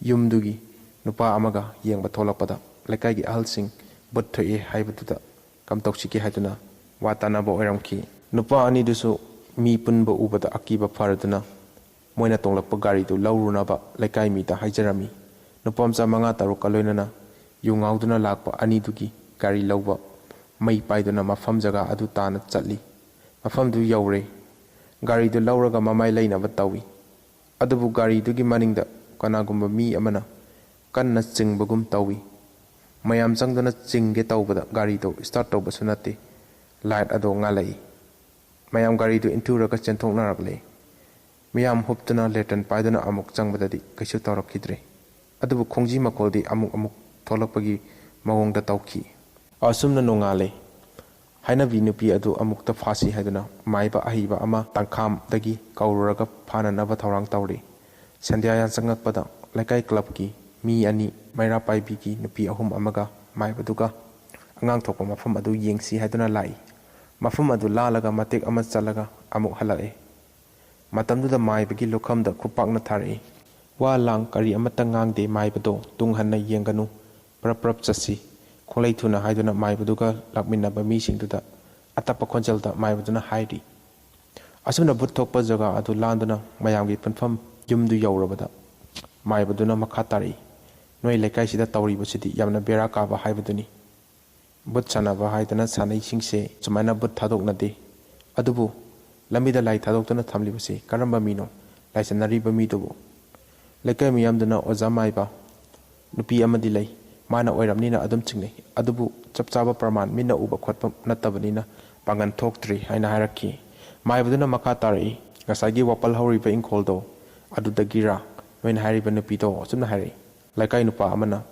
ꯌꯨꯝꯗꯨꯒꯤ ꯅꯨꯄꯥ ꯑꯃꯒ ꯌꯦꯡꯕ ꯊꯣꯛꯂꯛꯄꯗ, ꯂꯩꯀꯥꯏꯒꯤ ꯑꯍꯜꯁꯤꯡ ꯚꯨꯠ ꯊꯣꯛꯑꯦ ꯍꯥꯏꯕꯗꯨꯗ ꯀꯝꯗꯧꯁꯤꯒꯦ ꯍꯥꯏꯗꯨꯅ ꯋꯥ ꯇꯥꯅꯕ ꯑꯣꯏꯔꯝꯈꯤ꯫ ꯅꯨꯄꯥ ꯑꯅꯤꯗꯨꯁꯨ ꯃꯤ ꯄꯨꯟꯕ ꯎꯕꯗ ꯑꯀꯤꯕ ꯐꯔꯗꯨꯅ ꯃꯣꯏꯅ ꯇꯣꯡꯂꯛꯄ ꯒꯥꯔꯤꯗꯨ ꯂꯧꯔꯨꯅꯕ ꯂꯩꯀꯥꯏ ꯃꯤꯗ ꯍꯥꯏꯖꯔꯝꯃꯤ꯫ ꯅꯨꯄꯥ ꯃꯆꯥ ꯃꯉꯥ ꯇꯔꯨꯛꯀ ꯂꯣꯏꯅꯅ ꯌꯨ ꯉꯥꯎꯗꯨꯅ ꯂꯥꯛꯄ ꯑꯅꯤꯗꯨꯒꯤ ꯒꯥꯔꯤ ꯂꯧꯕ ꯃꯩ ꯄꯥꯏꯗꯨꯅ ꯃꯐꯝ ꯖꯒꯥ ꯑꯗꯨ ꯇꯥꯅ ꯆꯠꯂꯤ꯫ ꯃꯐꯝꯗꯨ ꯌꯧꯔꯦ꯫ ꯒꯥꯔꯤꯗꯨ ꯂꯧꯔꯒ ꯃꯃꯥꯏ ꯂꯩꯅꯕ ꯇꯧꯏ꯫ ꯑꯗꯨꯕꯨ ꯒꯥꯔꯤꯗꯨꯒꯤ ꯃꯅꯤꯡꯗ ꯀꯅꯥꯒꯨꯝꯕ ꯃꯤ ꯑꯃꯅ ꯀꯟꯅ ꯆꯤꯡꯕꯒꯨꯝ ꯇꯧꯏ꯫ ꯃꯌꯥꯝ ꯆꯪꯗꯨꯅ ꯆꯤꯡꯒꯦ ꯇꯧꯕꯗ ꯒꯥꯔꯤꯗꯨ start ꯇꯧꯕꯁꯨ ꯅꯠꯇꯦ꯫ Light ꯑꯗꯨ ꯉꯥꯜꯂꯛꯏ꯫ ꯃꯌꯥꯝ ꯒꯥꯔꯤꯗꯨ ꯏꯟꯊꯨꯔꯒ ꯆꯦꯟꯊꯣꯛꯅꯔꯛꯂꯦ꯫ ꯃꯤꯌꯥꯝ ꯍꯨꯞꯇꯨꯅ ꯂꯦꯇ꯭ꯔꯟ ꯄꯥꯏꯗꯨꯅ ꯑꯃꯨꯛ ꯆꯪꯕꯗꯗꯤ ꯀꯩꯁꯨ ꯇꯧꯔꯛꯈꯤꯗ꯭ꯔꯦ꯫ ꯑꯗꯨꯕꯨ ꯈꯣꯡꯖꯤ ꯃꯈꯣꯜꯗꯤ ꯑꯃꯨꯛ ꯑꯃꯨꯛ ꯊꯣꯛꯂꯛꯄꯒꯤ ꯃꯑꯣꯡꯗ ꯇꯧꯈꯤ꯫ ꯑꯁꯨꯝꯅ ꯅꯣꯡꯉꯥꯜꯂꯦ꯫ ꯍꯥꯏꯅꯕꯤ ꯅꯨꯄꯤ ꯑꯗꯨ ꯑꯃꯨꯛꯇ ꯐꯥꯁꯤ ꯍꯥꯏꯗꯨꯅ ꯃꯥꯏꯕ ꯑꯍꯩꯕ ꯑꯃ ꯇꯥꯡꯈꯥꯝꯗꯒꯤ ꯀꯧꯔꯨꯔꯒ ꯐꯥꯅꯅꯕ ꯊꯧꯔꯥꯡ ꯇꯧꯔꯤ꯫ ꯁꯟꯙ꯭ꯌꯥ ꯌꯥꯆꯪꯉꯛꯄꯗ ꯂꯩꯀꯥꯏ clubꯀꯤ ꯃꯤ ꯑꯅꯤ, ꯃꯩꯔꯥ ꯄꯥꯏꯕꯤꯒꯤ ꯅꯨꯄꯤ ꯑꯍꯨꯝ ꯑꯃꯒ ꯃꯥꯏꯕꯗꯨꯒ ꯑꯉꯥꯡ ꯊꯣꯛꯄ ꯃꯐꯝ ꯑꯗꯨ ꯌꯦꯡꯁꯤ ꯍꯥꯏꯗꯨꯅ ꯂꯥꯛꯏ꯫ ꯃꯐꯝ ꯑꯗꯨ ꯂꯥꯜꯂꯒ ꯃꯇꯦꯛ ꯑꯃ ꯆꯠꯂꯒ ꯑꯃꯨꯛ ꯍꯜꯂꯛꯏ꯫ ꯃꯇꯝꯗꯨꯗ ꯃꯥꯏꯕꯒꯤ ꯂꯨꯈꯝꯗ ꯈꯨꯄꯥꯛꯅ ꯊꯥꯔꯛꯏ꯫ ꯋꯥ ꯂꯥꯡ ꯀꯔꯤ ꯑꯃꯠꯇ ꯉꯥꯡꯗꯦ ꯃꯥꯏꯕꯗꯣ꯫ "ꯇꯨꯡ ꯍꯟꯅ ꯌꯦꯡꯒꯅꯨ, ꯄ꯭ꯔꯞ ꯄ꯭ꯔꯞ ꯆꯠꯁꯤ꯫ ꯈꯣꯡꯂꯩ ꯊꯨꯅ" ꯍꯥꯏꯗꯨꯅ ꯃꯥꯏꯕꯗꯨꯒ ꯂꯥꯛꯃꯤꯟꯅꯕ ꯃꯤꯁꯤꯡꯗꯨꯗ ꯑꯇꯞꯄ ꯈꯣꯟꯖꯦꯜꯗ ꯃꯥꯏꯕꯗꯨꯅ ꯍꯥꯏꯔꯤ꯫ ꯑꯁꯨꯝꯅ ꯚꯨꯠ ꯊꯣꯛꯄ ꯖꯒꯥ ꯑꯗꯨ ꯂꯥꯟꯗꯨꯅ ꯃꯌꯥꯝꯒꯤ ꯄꯨꯟꯐꯝ ꯌꯨꯝꯗꯨ ꯌꯧꯔꯕꯗ ꯃꯥꯏꯕꯗꯨꯅ ꯃꯈꯥ ꯇꯥꯔꯛꯏ, "ꯅꯣꯏ ꯂꯩꯀꯥꯏꯁꯤꯗ ꯇꯧꯔꯤꯕꯁꯤꯗꯤ ꯌꯥꯝꯅ ꯕꯦꯔꯥ ꯀꯥꯕ ꯍꯥꯏꯕꯗꯨꯅꯤ꯫ ꯚꯨꯠ ꯁꯥꯟꯅꯕ ꯍꯥꯏꯗꯅ ꯁꯥꯟꯅꯩꯁꯤꯡꯁꯦ ꯁꯨꯃꯥꯏꯅ ꯚꯨꯠ ꯊꯥꯗꯣꯛꯅꯗꯦ꯫ ꯑꯗꯨꯕꯨ ꯂꯝꯕꯤꯗ ꯂꯥꯏ ꯊꯥꯗꯣꯛꯇꯨꯅ ꯊꯝꯂꯤꯕꯁꯤ ꯀꯔꯝꯕ ꯃꯤꯅꯣ? ꯂꯥꯏꯁꯟꯅꯔꯤꯕ ꯃꯤꯗꯨꯕꯨ?" ꯂꯩꯀꯥꯏ ꯃꯤꯌꯥꯝꯗꯨꯅ ꯑꯣꯖꯥ ꯃꯥꯏꯕ ꯅꯨꯄꯤ ꯑꯃꯗꯤ ꯂꯩ, ꯃꯥꯅ ꯑꯣꯏꯔꯝꯅꯤꯅ ꯑꯗꯨꯝ ꯆꯤꯡꯅꯩ, ꯑꯗꯨꯕꯨ ꯆꯞ ꯆꯥꯕ ꯄ꯭ꯔꯃꯥꯟ ꯃꯤꯠꯅ ꯎꯕ ꯈꯣꯠꯄ ꯅꯠꯇꯕꯅꯤꯅ ꯄꯥꯡꯒꯜ ꯊꯣꯛꯇ꯭ꯔꯤ ꯍꯥꯏꯅ ꯍꯥꯏꯔꯛꯈꯤ꯫ ꯃꯥꯏꯕꯗꯨꯅ ꯃꯈꯥ ꯇꯥꯔꯛꯏ, "ꯉꯁꯥꯏꯒꯤ ꯋꯥꯄꯜ ꯍꯧꯔꯤꯕ ꯏꯪꯈꯣꯜꯗꯣ ꯑꯗꯨꯗꯒꯤꯔꯥ ꯅꯣꯏꯅ ꯍꯥꯏꯔꯤꯕ ꯅꯨꯄꯤꯗꯣ?" ꯑꯁꯨꯝꯅ ꯍꯥꯏꯔꯛꯏ꯫ ꯂꯩꯀꯥꯏ ꯅꯨꯄꯥ ꯑꯃꯅ,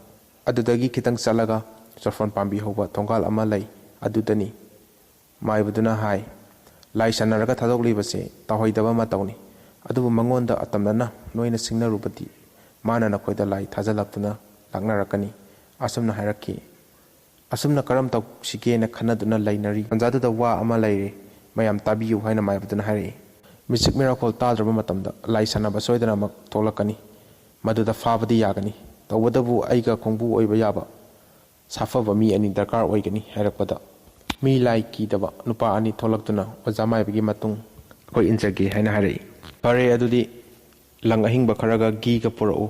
"ꯑꯗꯨꯗꯒꯤ ꯈꯤꯇꯪ ꯆꯠꯂꯒ ꯆꯣꯔꯐꯣꯟ ꯄꯥꯝꯕꯤ ꯍꯧꯕ ꯊꯣꯡꯒꯥꯜ ꯑꯃ ꯂꯩ, ꯑꯗꯨꯗꯅꯤ"꯫ ꯃꯥꯏꯕꯗꯨꯅ ꯍꯥꯏ, "ꯂꯥꯏ ꯁꯥꯟꯅꯔꯒ ꯊꯥꯗꯣꯛꯂꯤꯕꯁꯦ ꯇꯧꯍꯩꯗꯕ ꯃꯇꯧꯅꯤ, ꯑꯗꯨꯕꯨ ꯃꯉꯣꯟꯗ ꯑꯇꯝꯅꯅ ꯅꯣꯏꯅ ꯁꯤꯡꯅꯔꯨꯕꯗꯤ ꯃꯥꯅ ꯅꯈꯣꯏꯗ ꯂꯥꯏ ꯊꯥꯖꯜꯂꯛꯇꯨꯅ ꯂꯥꯛꯅꯔꯛꯀꯅꯤ"꯫ ꯑꯁꯨꯝꯅ ꯍꯥꯏꯔꯛꯈꯤ꯫ ꯑꯁꯨꯝꯅ ꯀꯔꯝ ꯇꯧꯁꯤꯒꯦꯅ ꯈꯟꯅꯗꯨꯅ ꯂꯩꯅꯔꯤ꯫ ꯇꯟꯖꯥꯗꯨꯗ ꯋꯥ ꯑꯃ ꯂꯩꯔꯦ, ꯃꯌꯥꯝ ꯇꯥꯕꯤꯌꯨ ꯍꯥꯏꯅ ꯃꯥꯏꯕꯗꯨꯅ ꯍꯥꯏꯔꯛꯏ꯫ "ꯃꯤꯆꯤꯛ ꯃꯤꯔꯥꯈꯣꯜ ꯇꯥꯗ꯭ꯔꯕ ꯃꯇꯝꯗ ꯂꯥꯏ ꯁꯥꯟꯅꯕ ꯁꯣꯏꯗꯅꯃꯛ ꯊꯣꯛꯂꯛꯀꯅꯤ꯫ ꯃꯗꯨꯗ ꯐꯥꯕꯗꯤ ꯌꯥꯒꯅꯤ꯫ ꯇꯧꯕꯇꯕꯨ ꯑꯩꯒ ꯈꯣꯡꯕꯨ ꯑꯣꯏꯕ ꯌꯥꯕ ꯁꯥꯐꯕ ꯃꯤ ꯑꯅꯤ ꯗꯔꯀꯥꯔ ꯑꯣꯏꯒꯅꯤ" ꯍꯥꯏꯔꯛꯄꯗ, ꯃꯤ ꯂꯥꯏ ꯀꯤꯗꯕ ꯅꯨꯄꯥ ꯑꯅꯤ ꯊꯣꯛꯂꯛꯇꯨꯅ ꯑꯣꯖꯥ ꯃꯥꯏꯕꯒꯤ ꯃꯇꯨꯡ ꯑꯩꯈꯣꯏ ꯏꯟꯖꯒꯦ ꯍꯥꯏꯅ ꯍꯥꯏꯔꯛꯏ꯫ "ꯐꯔꯦ, ꯑꯗꯨꯗꯤ ꯂꯪ ꯑꯍꯤꯡꯕ ꯈꯔꯒ ꯘꯤꯒ ꯄꯨꯔꯛꯎ꯫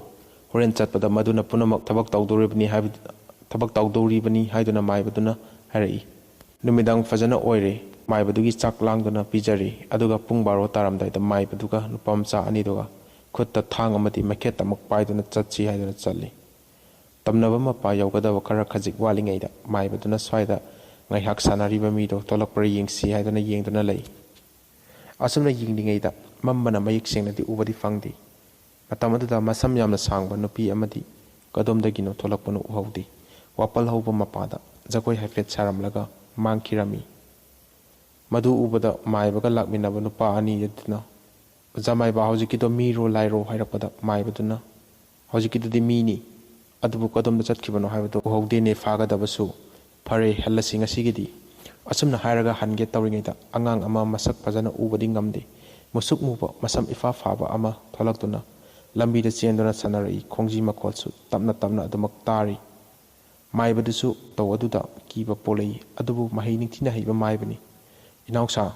ꯍꯣꯔꯦꯟ ꯆꯠꯄꯗ ꯃꯗꯨꯅ ꯄꯨꯝꯅꯃꯛ ꯊꯕꯛ ꯇꯧꯗꯧꯔꯤꯕꯅꯤ ꯍꯥꯏꯕ-, ꯊꯕꯛ ꯇꯧꯗꯧꯔꯤꯕꯅꯤ" ꯍꯥꯏꯗꯨꯅ ꯃꯥꯏꯕꯗꯨꯅ ꯍꯥꯏꯔꯛꯏ꯫ ꯅꯨꯃꯤꯗꯥꯡ ꯐꯖꯅ ꯑꯣꯏꯔꯦ꯫ ꯃꯥꯏꯕꯗꯨꯒꯤ ꯆꯥꯛ ꯂꯥꯡꯗꯨꯅ ꯄꯤꯖꯔꯦ꯫ ꯑꯗꯨꯒ ꯄꯨꯡ ꯕꯥꯔꯣ ꯇꯥꯔꯝꯗꯥꯏꯗ ꯃꯥꯏꯕꯗꯨꯒ ꯅꯨꯄꯥ ꯃꯆꯥ ꯑꯅꯤꯗꯨꯒ ꯈꯨꯠꯇ ꯊꯥꯡ ꯑꯃꯗꯤ ꯃꯩꯈꯦꯠ ꯑꯃ ꯄꯥꯏꯗꯨꯅ ꯆꯠꯁꯤ ꯍꯥꯏꯗꯨꯅ ꯆꯠꯂꯤ꯫ ꯇꯝꯅꯕ ꯃꯄꯥ ꯌꯧꯒꯗꯕ ꯈꯔ ꯈꯖꯤꯛ ꯋꯥꯠꯂꯤꯉꯩꯗ ꯃꯥꯏꯕꯗꯨꯅ ꯁ꯭ꯋꯥꯏꯗ ꯉꯥꯏꯍꯥꯛ ꯁꯥꯟꯅꯔꯤꯕ ꯃꯤꯗꯣ ꯊꯣꯛꯂꯛꯄ꯭ꯔꯥ ꯌꯦꯡꯁꯤ ꯍꯥꯏꯗꯨꯅ ꯌꯦꯡꯗꯨꯅ ꯂꯩ꯫ ꯑꯁꯨꯝꯅ ꯌꯦꯡꯂꯤꯉꯩꯗ ꯃꯝꯕꯅ ꯃꯌꯦꯛ ꯁꯦꯡꯅꯗꯤ ꯎꯕꯗꯤ ꯐꯪꯗꯦ꯫ ꯃꯇꯝ ꯑꯗꯨꯗ ꯃꯁꯝ ꯌꯥꯝꯅ ꯁꯥꯡꯕ ꯅꯨꯄꯤ ꯑꯃꯗꯤ ꯀꯗꯣꯝꯗꯒꯤꯅꯣ ꯊꯣꯛꯂꯛꯄꯅꯣ ꯎꯍꯧꯗꯦ꯫ ꯋꯥꯄꯜ ꯍꯧꯕ ꯃꯄꯥꯗ ꯖꯒꯣꯏ ꯍꯥꯏꯐꯦꯠ ꯁꯥꯔꯝꯂꯒ ꯃꯥꯡꯈꯤꯔꯝꯃꯤ꯫ ꯃꯗꯨ ꯎꯕꯗ ꯃꯥꯏꯕꯒ ꯂꯥꯛꯃꯤꯟꯅꯕ ꯅꯨꯄꯥ ꯑꯅꯤ ꯑꯗꯨꯅ, "ꯑꯣꯖꯥ ꯃꯥꯏꯕ, ꯍꯧꯖꯤꯛꯀꯤꯗꯣ ꯃꯤꯔꯣ ꯂꯥꯏꯔꯣ?" ꯍꯥꯏꯔꯛꯄꯗ ꯃꯥꯏꯕꯗꯨꯅ, "ꯍꯧꯖꯤꯛꯀꯤꯗꯨꯗꯤ ꯃꯤꯅꯤ, ꯑꯗꯨꯕꯨ ꯀꯗꯣꯝꯗ ꯆꯠꯈꯤꯕꯅꯣ ꯍꯥꯏꯕꯗꯨ ꯎꯍꯧꯗꯦꯅꯦ, ꯐꯥꯒꯗꯕꯁꯨ꯫ ꯐꯔꯦ, ꯍꯜꯂꯁꯤ ꯉꯁꯤꯒꯤꯗꯤ"꯫ ꯑꯁꯨꯝꯅ ꯍꯥꯏꯔꯒ ꯍꯟꯒꯦ ꯇꯧꯔꯤꯉꯩꯗ ꯑꯉꯥꯡ ꯑꯃ ꯃꯁꯛ ꯐꯖꯅ ꯎꯕꯗꯤ ꯉꯝꯗꯦ, ꯃꯨꯁꯨꯛ ꯃꯨꯕ, ꯃꯁꯝ ꯏꯐꯥ ꯐꯥꯕ ꯑꯃ ꯊꯣꯛꯂꯛꯇꯨꯅ ꯂꯝꯕꯤꯗ ꯆꯦꯟꯗꯨꯅ ꯁꯥꯟꯅꯔꯛꯏ꯫ ꯈꯣꯡꯖꯤ ꯃꯈꯣꯜꯁꯨ ꯇꯞꯅ ꯇꯞꯅ ꯑꯗꯨꯃꯛ ꯇꯥꯔꯤ꯫ ꯃꯥꯏꯕꯗꯨꯁꯨ ꯇꯧ ꯑꯗꯨꯗ ꯀꯤꯕ ꯄꯣꯛꯂꯛꯏ, ꯑꯗꯨꯕꯨ ꯃꯍꯩ ꯅꯤꯡꯊꯤꯅ ꯍꯩꯕ ꯃꯥꯏꯕꯅꯤ꯫ "ꯏꯅꯥꯎꯁꯥ,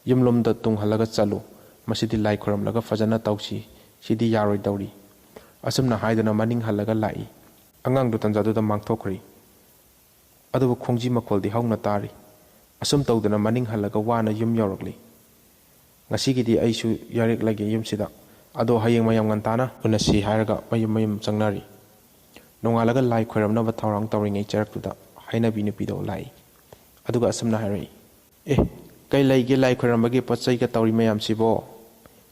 ꯌꯨꯝꯂꯣꯝꯗ ꯇꯨꯡ ꯍꯜꯂꯒ ꯆꯠꯂꯨ꯫ ꯃꯁꯤꯗꯤ ꯂꯥꯏ ꯈꯨꯔꯝꯂꯒ ꯐꯖꯅ ꯇꯧꯁꯤ꯫ ꯁꯤꯗꯤ ꯌꯥꯔꯣꯏꯗꯧꯔꯤ"꯫ ꯑꯁꯨꯝꯅ ꯍꯥꯏꯗꯨꯅ ꯃꯅꯤꯡ ꯍꯜꯂꯒ ꯂꯥꯛꯏ꯫ ꯑꯉꯥꯡꯗꯨ ꯇꯟꯖꯥꯗꯨꯗ ꯃꯥꯡꯊꯣꯛꯈ꯭ꯔꯤ꯫ ꯑꯗꯨꯕꯨ ꯈꯣꯡꯖꯤ ꯃꯈꯣꯜꯗꯤ ꯍꯧꯅ ꯇꯥꯔꯤ꯫ ꯑꯁꯨꯝ ꯇꯧꯗꯨꯅ ꯃꯅꯤꯡ ꯍꯜꯂꯒ ꯋꯥꯅ ꯌꯨꯝ ꯌꯧꯔꯛꯂꯤ꯫ "ꯉꯁꯤꯒꯤꯗꯤ ꯑꯩꯁꯨ ꯌꯥꯔꯦꯛꯂꯒꯦ ꯌꯨꯝꯁꯤꯗ꯫ "ꯑꯗꯣ ꯍꯌꯦꯡ ꯃꯌꯥꯝ ꯉꯟꯇꯥꯅ ꯎꯅꯁꯤ" ꯍꯥꯏꯔꯒ ꯃꯌꯨꯝ ꯃꯌꯨꯝ ꯆꯪꯅꯔꯤ꯫ ꯅꯣꯡꯉꯥꯜꯂꯒ ꯂꯥꯏ ꯈꯣꯏꯔꯝꯅꯕ ꯊꯧꯔꯥꯡ ꯇꯧꯔꯤꯉꯩ ꯆꯔꯛꯇꯨꯗ ꯍꯩꯅꯕꯤ ꯅꯨꯄꯤꯗꯣ ꯂꯥꯛꯏ꯫ ꯑꯗꯨꯒ ꯑꯁꯨꯝꯅ ꯍꯥꯏꯔꯛꯏ, "ꯑꯦ, ꯀꯩ ꯂꯩꯒꯦ ꯂꯥꯏ ꯈꯣꯏꯔꯝꯕꯒꯤ ꯄꯣꯠ ꯆꯩꯒ ꯇꯧꯔꯤ ꯃꯌꯥꯝꯁꯤꯕꯣ?"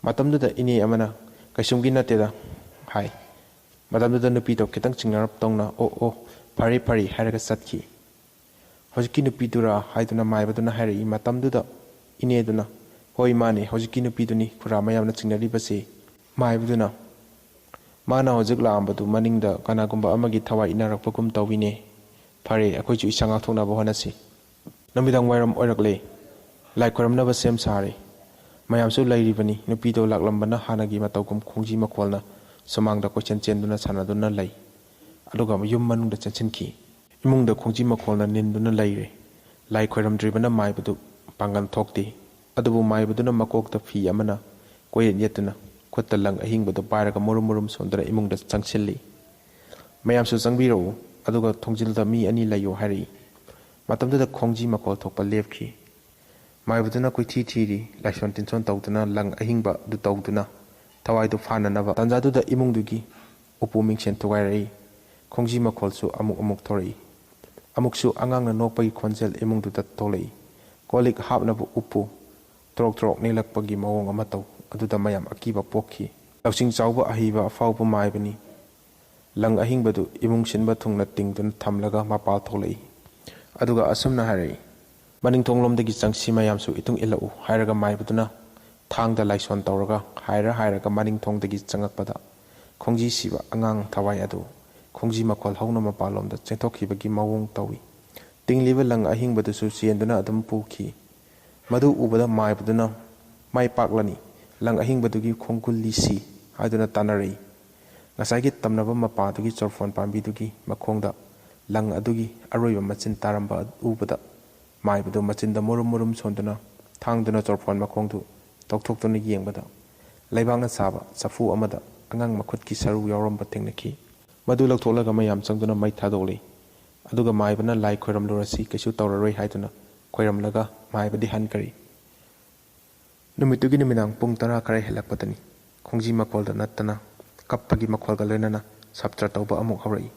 ꯃꯇꯝꯗꯨꯗ ꯏꯅꯦ ꯑꯃꯅ, "ꯀꯩꯁꯨꯝꯒꯤ ꯅꯠꯇꯦꯗ" ꯍꯥꯏ꯫ ꯃꯇꯝꯗꯨꯗ ꯅꯨꯄꯤꯗꯣ ꯈꯤꯇꯪ ꯆꯤꯡꯅꯔꯞ ꯇꯧꯅ, "ꯑꯣ ꯑꯣ, ꯐꯔꯦ ꯐꯔꯦ" ꯍꯥꯏꯔꯒ ꯆꯠꯈꯤ꯫ "ꯍꯧꯖꯤꯛꯀꯤ ꯅꯨꯄꯤꯗꯨꯔꯥ?" ꯍꯥꯏꯗꯨꯅ ꯃꯥꯏꯕꯗꯨꯅ ꯍꯥꯏꯔꯛꯏ꯫ ꯃꯇꯝꯗꯨꯗ ꯏꯅꯦꯗꯨꯅ, "ꯍꯣꯏ, ꯃꯥꯅꯦ, ꯍꯧꯖꯤꯛꯀꯤ ꯅꯨꯄꯤꯗꯨꯅꯤ ꯈꯨꯔꯥ ꯃꯌꯥꯝꯅ ꯆꯤꯡꯅꯔꯤꯕꯁꯤ"꯫ ꯃꯥꯏꯕꯗꯨꯅ, "ꯃꯥꯅ ꯍꯧꯖꯤꯛ ꯂꯥꯛꯑꯝꯕꯗꯨ ꯃꯅꯤꯡꯗ ꯀꯅꯥꯒꯨꯝꯕ ꯑꯃꯒꯤ ꯊꯋꯥꯏ ꯏꯟꯅꯔꯛꯄꯒꯨꯝ ꯇꯧꯏꯅꯦ꯫ ꯐꯔꯦ, ꯑꯩꯈꯣꯏꯁꯨ ꯏꯁꯥ ꯉꯥꯛꯊꯣꯛꯅꯕ ꯍꯣꯠꯅꯁꯤ"꯫ ꯅꯨꯃꯤꯗꯥꯡ ꯋꯥꯏꯔꯝ ꯑꯣꯏꯔꯛꯂꯦ꯫ ꯂꯥꯏ ꯈꯣꯏꯔꯝꯅꯕ ꯁꯦꯝ ꯁꯥꯔꯦ꯫ ꯃꯌꯥꯝꯁꯨ ꯂꯩꯔꯤꯕꯅꯤ꯫ ꯅꯨꯄꯤꯗꯣ ꯂꯥꯛꯂꯝꯕꯅ ꯍꯥꯟꯅꯒꯤ ꯃꯇꯧꯒꯨꯝ ꯈꯣꯡꯖꯤ ꯃꯈꯣꯜꯅ ꯁꯨꯃꯥꯡꯗ ꯀꯣꯏꯆꯦꯟ ꯆꯦꯟꯗꯨꯅ ꯁꯥꯟꯅꯗꯨꯅ ꯂꯩ꯫ ꯑꯗꯨꯒ ꯌꯨꯝ ꯃꯅꯨꯡꯗ ꯆꯦꯟꯁꯤꯟꯈꯤ꯫ ꯏꯃꯨꯡꯗ ꯈꯣꯡꯖꯤ ꯃꯈꯣꯜꯅ ꯅꯤꯟꯗꯨꯅ ꯂꯩꯔꯦ꯫ ꯂꯥꯏ ꯈꯣꯏꯔꯝꯗ꯭ꯔꯤꯕꯅ ꯃꯥꯏꯕꯗꯨ ꯄꯥꯡꯒꯜ ꯊꯣꯛꯇꯦ꯫ ꯑꯗꯨꯕꯨ ꯃꯥꯏꯕꯗꯨꯅ ꯃꯀꯣꯛꯇ ꯐꯤ ꯑꯃꯅ ꯀꯣꯏꯌꯦꯠ ꯌꯦꯠꯇꯨꯅ ꯈꯨꯠꯇ ꯂꯪ ꯑꯍꯤꯡꯕꯗꯨ ꯄꯥꯏꯔꯒ ꯃꯨꯔꯨꯝ ꯃꯨꯔꯨꯝ ꯁꯣꯟꯗꯨꯅ ꯏꯃꯨꯡꯗ ꯆꯪꯁꯤꯜꯂꯤ꯫ "ꯃꯌꯥꯝꯁꯨ ꯆꯪꯕꯤꯔꯛꯎ, ꯑꯗꯨꯒ ꯊꯣꯡꯖꯤꯜꯗ ꯃꯤ ꯑꯅꯤ ꯂꯩꯌꯨ" ꯍꯥꯏꯔꯛꯏ꯫ ꯃꯇꯝꯗꯨꯗ ꯈꯣꯡꯖꯤ ꯃꯈꯣꯜ ꯊꯣꯛꯄ ꯂꯦꯞꯈꯤ꯫ ꯃꯥꯏꯕꯗꯨꯅ ꯀꯣꯏꯊꯤ ꯊꯤꯔꯤ, ꯂꯥꯏꯁꯣꯟ ꯇꯤꯟꯁꯣꯟ ꯇꯧꯗꯨꯅ, ꯂꯪ ꯑꯍꯤꯡꯕꯗꯨ ꯇꯧꯗꯨꯅ, ꯊꯋꯥꯏꯗꯨ ꯐꯥꯅꯅꯕ꯫ ꯇꯥꯟꯖꯥꯗꯨꯗ ꯏꯃꯨꯡꯗꯨꯒꯤ ꯎꯄꯨ ꯃꯤꯡꯁꯦꯟ ꯊꯨꯒꯥꯏꯔꯛꯏ꯫ ꯈꯣꯡꯖꯤ ꯃꯈꯣꯜꯁꯨ ꯑꯃꯨꯛ ꯑꯃꯨꯛ ꯊꯣꯔꯛꯏ꯫ ꯑꯃꯨꯛꯁꯨ ꯑꯉꯥꯡꯅ ꯅꯣꯛꯄꯒꯤ ꯈꯣꯟꯖꯦꯜ ꯏꯃꯨꯡꯗꯨꯗ ꯊꯣꯛꯂꯛꯏ꯫ ꯀꯣꯜ ꯂꯤꯛ ꯍꯥꯞꯅꯕ ꯎꯄꯨ ꯇ꯭ꯔꯣꯛ ꯇ꯭ꯔꯣꯛ ꯅꯤꯛꯂꯛꯄꯒꯤ ꯃꯑꯣꯡ ꯑꯃ ꯇꯧ꯫ ꯑꯗꯨꯗ ꯃꯌꯥꯝ ꯑꯀꯤꯕ ꯄꯣꯛꯈꯤ꯫ ꯂꯧꯁꯤꯡ ꯆꯥꯎꯕ, ꯑꯍꯩꯕ, ꯑꯐꯥꯎꯕ ꯃꯥꯏꯕꯅꯤ꯫ ꯂꯪ ꯑꯍꯤꯡꯕꯗꯨ ꯏꯃꯨꯡ ꯁꯤꯟꯕ ꯊꯨꯡꯅ ꯇꯤꯡꯗꯨꯅ ꯊꯝꯂꯒ ꯃꯄꯥꯜ ꯊꯣꯛꯂꯛꯏ꯫ ꯑꯗꯨꯒ ꯑꯁꯨꯝꯅ ꯍꯥꯏꯔꯛꯏ, "ꯃꯅꯤꯡ ꯊꯣꯡꯂꯣꯝꯗꯒꯤ ꯆꯪꯁꯤ, ꯃꯌꯥꯝꯁꯨ ꯏꯇꯨꯡ ꯏꯜꯂꯛꯎ" ꯍꯥꯏꯔꯒ ꯃꯥꯏꯕꯗꯨꯅ ꯊꯥꯡꯗ ꯂꯥꯏꯁꯣꯟ ꯇꯧꯔꯒ ꯍꯥꯏꯔ ꯍꯥꯏꯔꯒ ꯃꯅꯤꯡ ꯊꯣꯡꯗꯒꯤ ꯆꯪꯉꯛꯄꯗ, ꯈꯣꯡꯖꯤ ꯁꯤꯕ ꯑꯉꯥꯡ ꯊꯋꯥꯏ ꯑꯗꯨ ꯈꯣꯡꯖꯤ ꯃꯈꯣꯜ ꯍꯧꯅ ꯃꯄꯥꯟꯂꯣꯝꯗ ꯆꯦꯟꯊꯣꯛꯈꯤꯕꯒꯤ ꯃꯑꯣꯡ ꯇꯧꯏ꯫ ꯇꯤꯡꯂꯤꯕ ꯂꯪ ꯑꯍꯤꯡꯕꯗꯨꯁꯨ ꯆꯦꯟꯗꯨꯅ ꯑꯗꯨꯝ ꯄꯨꯈꯤ꯫ ꯃꯗꯨ ꯎꯕꯗ ꯃꯥꯏꯕꯗꯨꯅ, "ꯃꯥꯏ ꯄꯥꯛꯂꯅꯤ, ꯂꯪ ꯑꯍꯤꯡꯕꯗꯨꯒꯤ ꯈꯣꯡꯒꯨꯜ ꯂꯤꯁꯤ" ꯍꯥꯏꯗꯨꯅ ꯇꯥꯟꯅꯔꯛꯏ꯫ ꯉꯁꯥꯏꯒꯤ ꯇꯝꯅꯕ ꯃꯄꯥꯗꯨꯒꯤ ꯆꯣꯔꯐꯣꯟ ꯄꯥꯝꯕꯤꯗꯨꯒꯤ ꯃꯈꯣꯡꯗ ꯂꯪ ꯑꯗꯨꯒꯤ ꯑꯔꯣꯏꯕ ꯃꯆꯤꯟ ꯇꯥꯔꯝꯕ ꯎꯕꯗ, ꯃꯥꯏꯕꯗꯨ ꯃꯆꯤꯟꯗ ꯃꯨꯔꯨꯝ ꯃꯨꯔꯨꯝ ꯁꯣꯟꯗꯨꯅ ꯊꯥꯡꯗꯨꯅ ꯆꯣꯔꯐꯣꯟ ꯃꯈꯣꯡꯗꯨ ꯇꯧꯊꯣꯛꯇꯨꯅ ꯌꯦꯡꯕꯗ, ꯂꯩꯕꯥꯛꯅ ꯁꯥꯕ ꯆꯐꯨ ꯑꯃꯗ ꯑꯉꯥꯡ ꯃꯈꯨꯠꯀꯤ ꯁꯔꯨ ꯌꯥꯎꯔꯝꯕ ꯊꯦꯡꯅꯈꯤ꯫ ꯃꯗꯨ ꯂꯧꯊꯣꯛꯂꯒ ꯃꯌꯥꯝ ꯆꯪꯗꯨꯅ ꯃꯩ ꯊꯥꯗꯣꯛꯂꯤ꯫ ꯑꯗꯨꯒ ꯃꯥꯏꯕꯅ "ꯂꯥꯏ ꯈꯣꯏꯔꯝꯂꯨꯔꯁꯤ, ꯀꯩꯁꯨ ꯇꯧꯔꯔꯣꯏ" ꯍꯥꯏꯗꯨꯅ ꯈꯣꯏꯔꯝꯂꯒ ꯃꯥꯏꯕꯗꯤ ꯍꯟꯈ꯭ꯔꯦ꯫ ꯅꯨꯃꯤꯠꯇꯨꯒꯤ ꯅꯨꯃꯤꯗꯥꯡ ꯄꯨꯡ ꯇꯔꯥ ꯈꯔ ꯍꯦꯜꯂꯛꯄꯗꯅꯤ꯫ ꯈꯣꯡꯖꯤ ꯃꯈꯣꯜꯗ ꯅꯠꯇꯅ ꯀꯞꯄꯒꯤ ꯃꯈꯣꯜꯒ ꯂꯣꯏꯅꯅ ꯁꯞꯇ꯭ꯔ ꯇꯧꯕ ꯑꯃꯨꯛ ꯍꯧꯔꯛꯏ꯫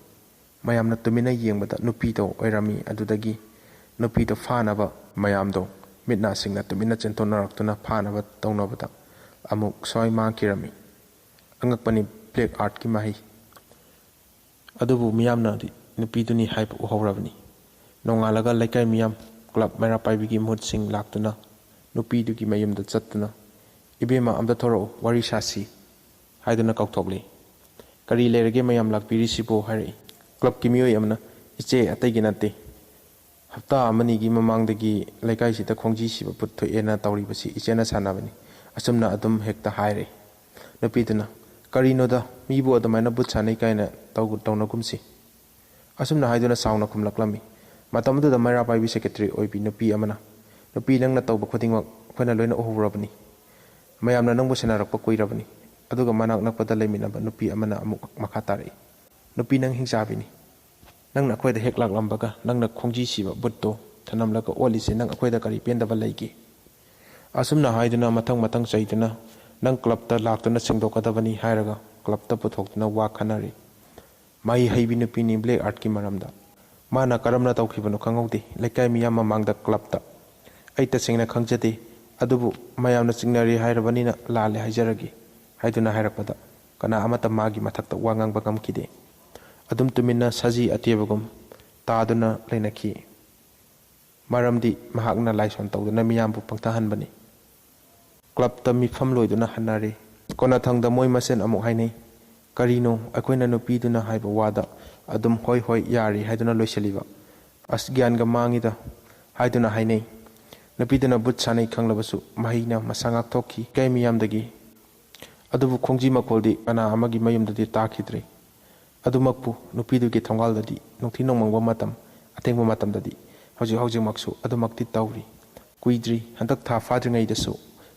ꯃꯌꯥꯝꯅ ꯇꯨꯃꯤꯟꯅ ꯌꯦꯡꯕꯗ ꯅꯨꯄꯤꯗꯣ ꯑꯣꯏꯔꯝꯃꯤ꯫ ꯑꯗꯨꯗꯒꯤ ꯅꯨꯄꯤꯗꯣ ꯐꯥꯅꯕ ꯃꯌꯥꯝꯗꯣ ꯃꯤꯠ ꯅꯥ ꯁꯤꯡꯅ ꯇꯨꯃꯤꯟꯅ ꯆꯦꯟꯊꯣꯛꯅꯔꯛꯇꯨꯅ ꯐꯥꯅꯕ ꯇꯧꯅꯕꯗ ꯑꯃꯨꯛ ꯁꯣꯏ ꯃꯥꯡꯈꯤꯔꯝꯃꯤ꯫ ꯑꯉꯛꯄꯅꯤ ꯕ꯭ꯂꯦꯛ ꯑꯥꯔꯠꯀꯤ ꯃꯍꯩ꯫ ꯑꯗꯨꯕꯨ ꯃꯤꯌꯥꯝꯅꯗꯤ ꯅꯨꯄꯤꯗꯨꯅꯤ ꯍꯥꯏꯕ ꯎꯍꯧꯔꯕꯅꯤ꯫ ꯅꯣꯡꯉꯥꯜꯂꯒ ꯂꯩꯀꯥꯏ ꯃꯤꯌꯥꯝ, ꯀ꯭ꯂꯕ ꯃꯩꯔꯥ ꯄꯥꯏꯕꯤꯒꯤ ꯃꯍꯨꯠꯁꯤꯡ ꯂꯥꯛꯇꯨꯅ ꯅꯨꯄꯤꯗꯨꯒꯤ ꯃꯌꯨꯝꯗ ꯆꯠꯇꯨꯅ, "ꯏꯕꯦꯝꯃ, ꯑꯝꯇ ꯊꯣꯔꯛꯎ, ꯋꯥꯔꯤ ꯁꯥꯁꯤ" ꯍꯥꯏꯗꯨꯅ ꯀꯧꯊꯣꯛꯂꯤ꯫ "ꯀꯔꯤ ꯂꯩꯔꯒꯦ ꯃꯌꯥꯝ ꯂꯥꯛꯄꯤꯔꯤꯁꯤꯕꯣ?" ꯍꯥꯏꯔꯛꯏ꯫ ꯀ꯭ꯂꯕꯀꯤ ꯃꯤꯑꯣꯏ ꯑꯃꯅ, "ꯏꯆꯦ, ꯑꯇꯩꯒꯤ ꯅꯠꯇꯦ, ꯍꯞꯇꯥ ꯑꯃꯅꯤꯒꯤ ꯃꯃꯥꯡꯗꯒꯤ ꯂꯩꯀꯥꯏꯁꯤꯗ ꯈꯣꯡꯖꯤ ꯁꯤꯕ ꯕꯨꯠ ꯊꯣꯛꯑꯦꯅ ꯇꯧꯔꯤꯕꯁꯤ ꯏꯆꯦꯅ ꯁꯥꯟꯅꯕꯅꯤ", ꯑꯁꯨꯝꯅ ꯑꯗꯨꯝ ꯍꯦꯛꯇ ꯍꯥꯏꯔꯦ꯫ ꯅꯨꯄꯤꯗꯨꯅ, "ꯀꯔꯤꯅꯣꯗ, ꯃꯤꯕꯨ ꯑꯗꯨꯃꯥꯏꯅ ꯕꯨꯠ ꯁꯥꯟꯅꯩ ꯀꯥꯏꯅ ꯇꯧ-, ꯇꯧꯅꯒꯨꯝꯁꯤ"꯫ ꯑꯁꯨꯝꯅ ꯍꯥꯏꯗꯨꯅ ꯆꯥꯎꯅ ꯈꯨꯝꯂꯛꯂꯝꯃꯤ꯫ ꯃꯇꯝ ꯑꯗꯨꯗ ꯃꯩꯔꯥ ꯄꯥꯏꯕꯤ ꯁꯦꯀ꯭ꯔꯦꯇꯔꯤ ꯑꯣꯏꯕꯤ ꯅꯨꯄꯤ ꯑꯃꯅ, "ꯅꯨꯄꯤ, ꯅꯪꯅ ꯇꯧꯕ ꯈꯨꯗꯤꯡꯃꯛ ꯑꯩꯈꯣꯏꯅ ꯂꯣꯏꯅ ꯎꯍꯧꯔꯕꯅꯤ꯫ ꯃꯌꯥꯝꯅ ꯅꯪꯕꯨ ꯁꯦꯟꯅꯔꯛꯄ ꯀꯨꯏꯔꯕꯅꯤ"꯫ ꯑꯗꯨꯒ ꯃꯅꯥꯛ ꯅꯛꯄꯗ ꯂꯩꯃꯤꯟꯅꯕ ꯅꯨꯄꯤ ꯑꯃꯅ ꯑꯃꯨꯛ ꯃꯈꯥ ꯇꯥꯔꯛꯏ, "ꯅꯨꯄꯤ, ꯅꯪ ꯍꯤꯡꯆꯥꯕꯤꯅꯤ꯫ ꯅꯪꯅ ꯑꯩꯈꯣꯏꯗ ꯍꯦꯛ ꯂꯥꯛꯂꯝꯕꯒ ꯅꯪꯅ ꯈꯣꯡꯖꯤ ꯁꯤꯕ ꯕꯨꯠꯇꯣ ꯊꯅꯝꯂꯒ ꯑꯣꯠꯂꯤꯁꯦ ꯅꯪ ꯑꯩꯈꯣꯏꯗ ꯀꯔꯤ ꯄꯦꯟꯗꯕ ꯂꯩꯒꯦ?" ꯑꯁꯨꯝꯅ ꯍꯥꯏꯗꯨꯅ ꯃꯊꯪ ꯃꯊꯪ ꯆꯩꯗꯨꯅ, "ꯅꯪ ꯀ꯭ꯂꯕꯇ ꯂꯥꯛꯇꯨꯅ ꯁꯦꯡꯗꯣꯛꯀꯗꯕꯅꯤ" ꯍꯥꯏꯔꯒ ꯀ꯭ꯂꯕꯇ ꯄꯨꯊꯣꯛꯇꯨꯅ ꯋꯥ ꯈꯟꯅꯔꯤ꯫ ꯃꯍꯩ ꯍꯩꯕꯤ ꯅꯨꯄꯤꯅꯤ ꯕ꯭ꯂꯦꯛ ꯑꯥꯔꯠꯀꯤ ꯃꯔꯝꯗ꯫ ꯃꯥꯅ ꯀꯔꯝꯅ ꯇꯧꯈꯤꯕꯅꯣ ꯈꯪꯍꯧꯗꯦ꯫ ꯂꯩꯀꯥꯏ ꯃꯤꯌꯥꯝ ꯃꯃꯥꯡꯗ ꯀ꯭ꯂꯕꯇ, "ꯑꯩ ꯇꯁꯦꯡꯅ ꯈꯪꯖꯗꯦ, ꯑꯗꯨꯕꯨ ꯃꯌꯥꯝꯅ ꯆꯤꯡꯅꯔꯦ ꯍꯥꯏꯔꯕꯅꯤꯅ ꯂꯥꯜꯂꯦ ꯍꯥꯏꯖꯔꯒꯦ" ꯍꯥꯏꯗꯨꯅ ꯍꯥꯏꯔꯛꯄꯗ, ꯀꯅꯥ ꯑꯃꯠꯇ ꯃꯥꯒꯤ ꯃꯊꯛꯇ ꯋꯥ ꯉꯥꯡꯕ ꯉꯝꯈꯤꯗꯦ꯫ ꯑꯗꯨꯝ ꯇꯨꯃꯤꯟꯅ ꯁꯖꯤ ꯑꯇꯦꯕꯒꯨꯝ ꯇꯥꯗꯨꯅ ꯂꯩꯅꯈꯤ꯫ ꯃꯔꯝꯗꯤ ꯃꯍꯥꯛꯅ ꯂꯥꯏꯁꯣꯟ ꯇꯧꯗꯨꯅ ꯃꯤꯌꯥꯝꯕꯨ ꯄꯪꯊꯍꯟꯕꯅꯤ꯫ ꯀ꯭ꯂꯕꯇ ꯃꯤꯐꯝ ꯂꯣꯏꯗꯨꯅ ꯍꯟꯅꯔꯦ꯫ ꯀꯣꯟꯅꯊꯪꯗ ꯃꯣꯏ ꯃꯁꯦꯟ ꯑꯃꯨꯛ ꯍꯥꯏꯅꯩ, "ꯀꯔꯤꯅꯣ, ꯑꯩꯈꯣꯏꯅ ꯅꯨꯄꯤꯗꯨꯅ ꯍꯥꯏꯕ ꯋꯥꯗ ꯑꯗꯨꯝ ꯍꯣꯏ ꯍꯣꯏ ꯌꯥꯔꯦ ꯍꯥꯏꯗꯨꯅ ꯂꯣꯏꯁꯤꯜꯂꯤꯕ? ꯑꯁ, ꯒ꯭ꯌꯥꯟꯒ ꯃꯥꯡꯉꯤꯗ" ꯍꯥꯏꯗꯨꯅ ꯍꯥꯏꯅꯩ꯫ ꯅꯨꯄꯤꯗꯨꯅ ꯕꯨꯠ ꯁꯥꯟꯅꯩ ꯈꯪꯂꯕꯁꯨ ꯃꯍꯩꯅ ꯃꯁꯥ ꯉꯥꯛꯊꯣꯛꯈꯤ꯫ ꯂꯩꯀꯥꯏ ꯃꯤꯌꯥꯝꯗꯒꯤ ꯑꯗꯨꯕꯨ ꯈꯣꯡꯖꯤ ꯃꯈꯣꯜꯗꯤ ꯀꯅꯥ ꯑꯃꯒꯤ ꯃꯌꯨꯝꯗꯗꯤ ꯇꯥꯈꯤꯗ꯭ꯔꯦ꯫ ꯑꯗꯨꯃꯛꯄꯨ ꯅꯨꯄꯤꯗꯨꯒꯤ ꯊꯣꯡꯒꯥꯜꯗꯗꯤ ꯅꯨꯡꯊꯤꯜ ꯅꯣꯡꯃꯪꯕ ꯃꯇꯝ, ꯑꯊꯦꯡꯕ ꯃꯇꯝꯗꯗꯤ ꯍꯧꯖꯤꯛ ꯍꯧꯖꯤꯛꯃꯛꯁꯨ ꯑꯗꯨꯃꯛꯇꯤ ꯇꯧꯔꯤ꯫ ꯀꯨꯏꯗ꯭ꯔꯤ, ꯍꯟꯗꯛ ꯊꯥ ꯐꯥꯗ꯭ꯔꯤꯉꯩꯗꯁꯨ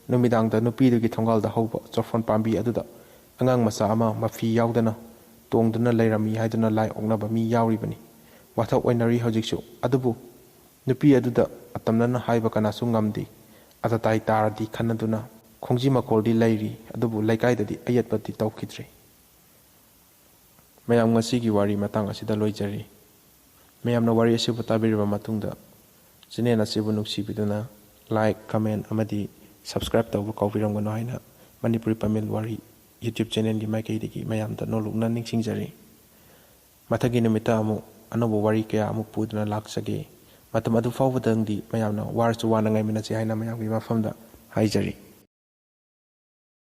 ꯅꯨꯃꯤꯗꯥꯡꯗ ꯅꯨꯄꯤꯗꯨꯒꯤ ꯊꯣꯡꯒꯥꯜꯗ ꯍꯧꯕ ꯆꯣꯔꯐꯣꯟ ꯄꯥꯝꯕꯤ ꯑꯗꯨꯗ ꯑꯉꯥꯡ ꯃꯆꯥ ꯑꯃ ꯃꯐꯤ ꯌꯥꯎꯗꯅ ꯇꯣꯡꯗꯨꯅ ꯂꯩꯔꯝꯃꯤ ꯍꯥꯏꯗꯨꯅ ꯂꯥꯏ ꯑꯣꯛꯅꯕ ꯃꯤ ꯌꯥꯎꯔꯤꯕꯅꯤ꯫ ꯋꯥꯊꯣꯛ ꯑꯣꯏꯅꯔꯤ ꯍꯧꯖꯤꯛꯁꯨ꯫ ꯑꯗꯨꯕꯨ ꯅꯨꯄꯤ ꯑꯗꯨꯗ ꯑꯇꯝꯅꯅ ꯍꯥꯏꯕ ꯀꯅꯥꯁꯨ ꯉꯝꯗꯦ꯫ ꯑꯇꯇꯥꯏ ꯇꯥꯔꯗꯤ ꯈꯟꯅꯗꯨꯅ ꯈꯣꯡꯖꯤ ꯃꯈꯣꯜꯗꯤ ꯂꯩꯔꯤ, ꯑꯗꯨꯕꯨ ꯂꯩꯀꯥꯏꯗꯗꯤ ꯑꯌꯦꯠꯄꯗꯤ ꯇꯧꯈꯤꯗ꯭ꯔꯤ꯫ ꯃꯌꯥꯝ, ꯉꯁꯤꯒꯤ ꯋꯥꯔꯤ ꯃꯇꯥꯡ ꯑꯁꯤꯗ ꯂꯣꯏꯖꯔꯤ꯫ ꯃꯌꯥꯝꯅ ꯋꯥꯔꯤ ꯑꯁꯤꯕꯨ ꯇꯥꯕꯤꯔꯕ ꯃꯇꯨꯡꯗ, ꯆꯦꯅꯦꯜ ꯑꯁꯤꯕꯨ ꯅꯨꯡꯁꯤꯕꯤꯗꯨꯅ like, comment ꯑꯃꯗꯤ subscribe ꯇꯧꯕ ꯀꯥꯎꯕꯤꯔꯝꯒꯅꯨ ꯍꯥꯏꯅ ꯃꯅꯤꯄꯨꯔꯤ ꯄꯥꯃꯦꯜ ꯋꯥꯔꯤ YouTube ꯆꯦꯅꯦꯜꯒꯤ ꯃꯥꯏꯀꯩꯗꯒꯤ ꯃꯌꯥꯝꯗ ꯅꯣꯜꯂꯨꯛꯅ ꯅꯤꯡꯁꯤꯡꯖꯔꯤ꯫ ꯃꯊꯪꯒꯤ ꯅꯨꯃꯤꯠꯇ ꯑꯃꯨꯛ ꯑꯅꯧꯕ ꯋꯥꯔꯤ ꯀꯌꯥ ꯑꯃꯨꯛ ꯄꯨꯗꯨꯅ ꯂꯥꯛꯆꯒꯦ꯫ ꯃꯇꯝ ꯑꯗꯨ ꯐꯥꯎꯕꯗꯪꯗꯤ ꯃꯌꯥꯝꯅ ꯋꯥꯔꯁꯨ ꯋꯥꯅ ꯉꯥꯏꯃꯤꯟꯅꯁꯤ ꯍꯥꯏꯅ ꯃꯌꯥꯝꯒꯤ ꯃꯐꯝꯗ ꯍꯥꯏꯖꯔꯤ꯫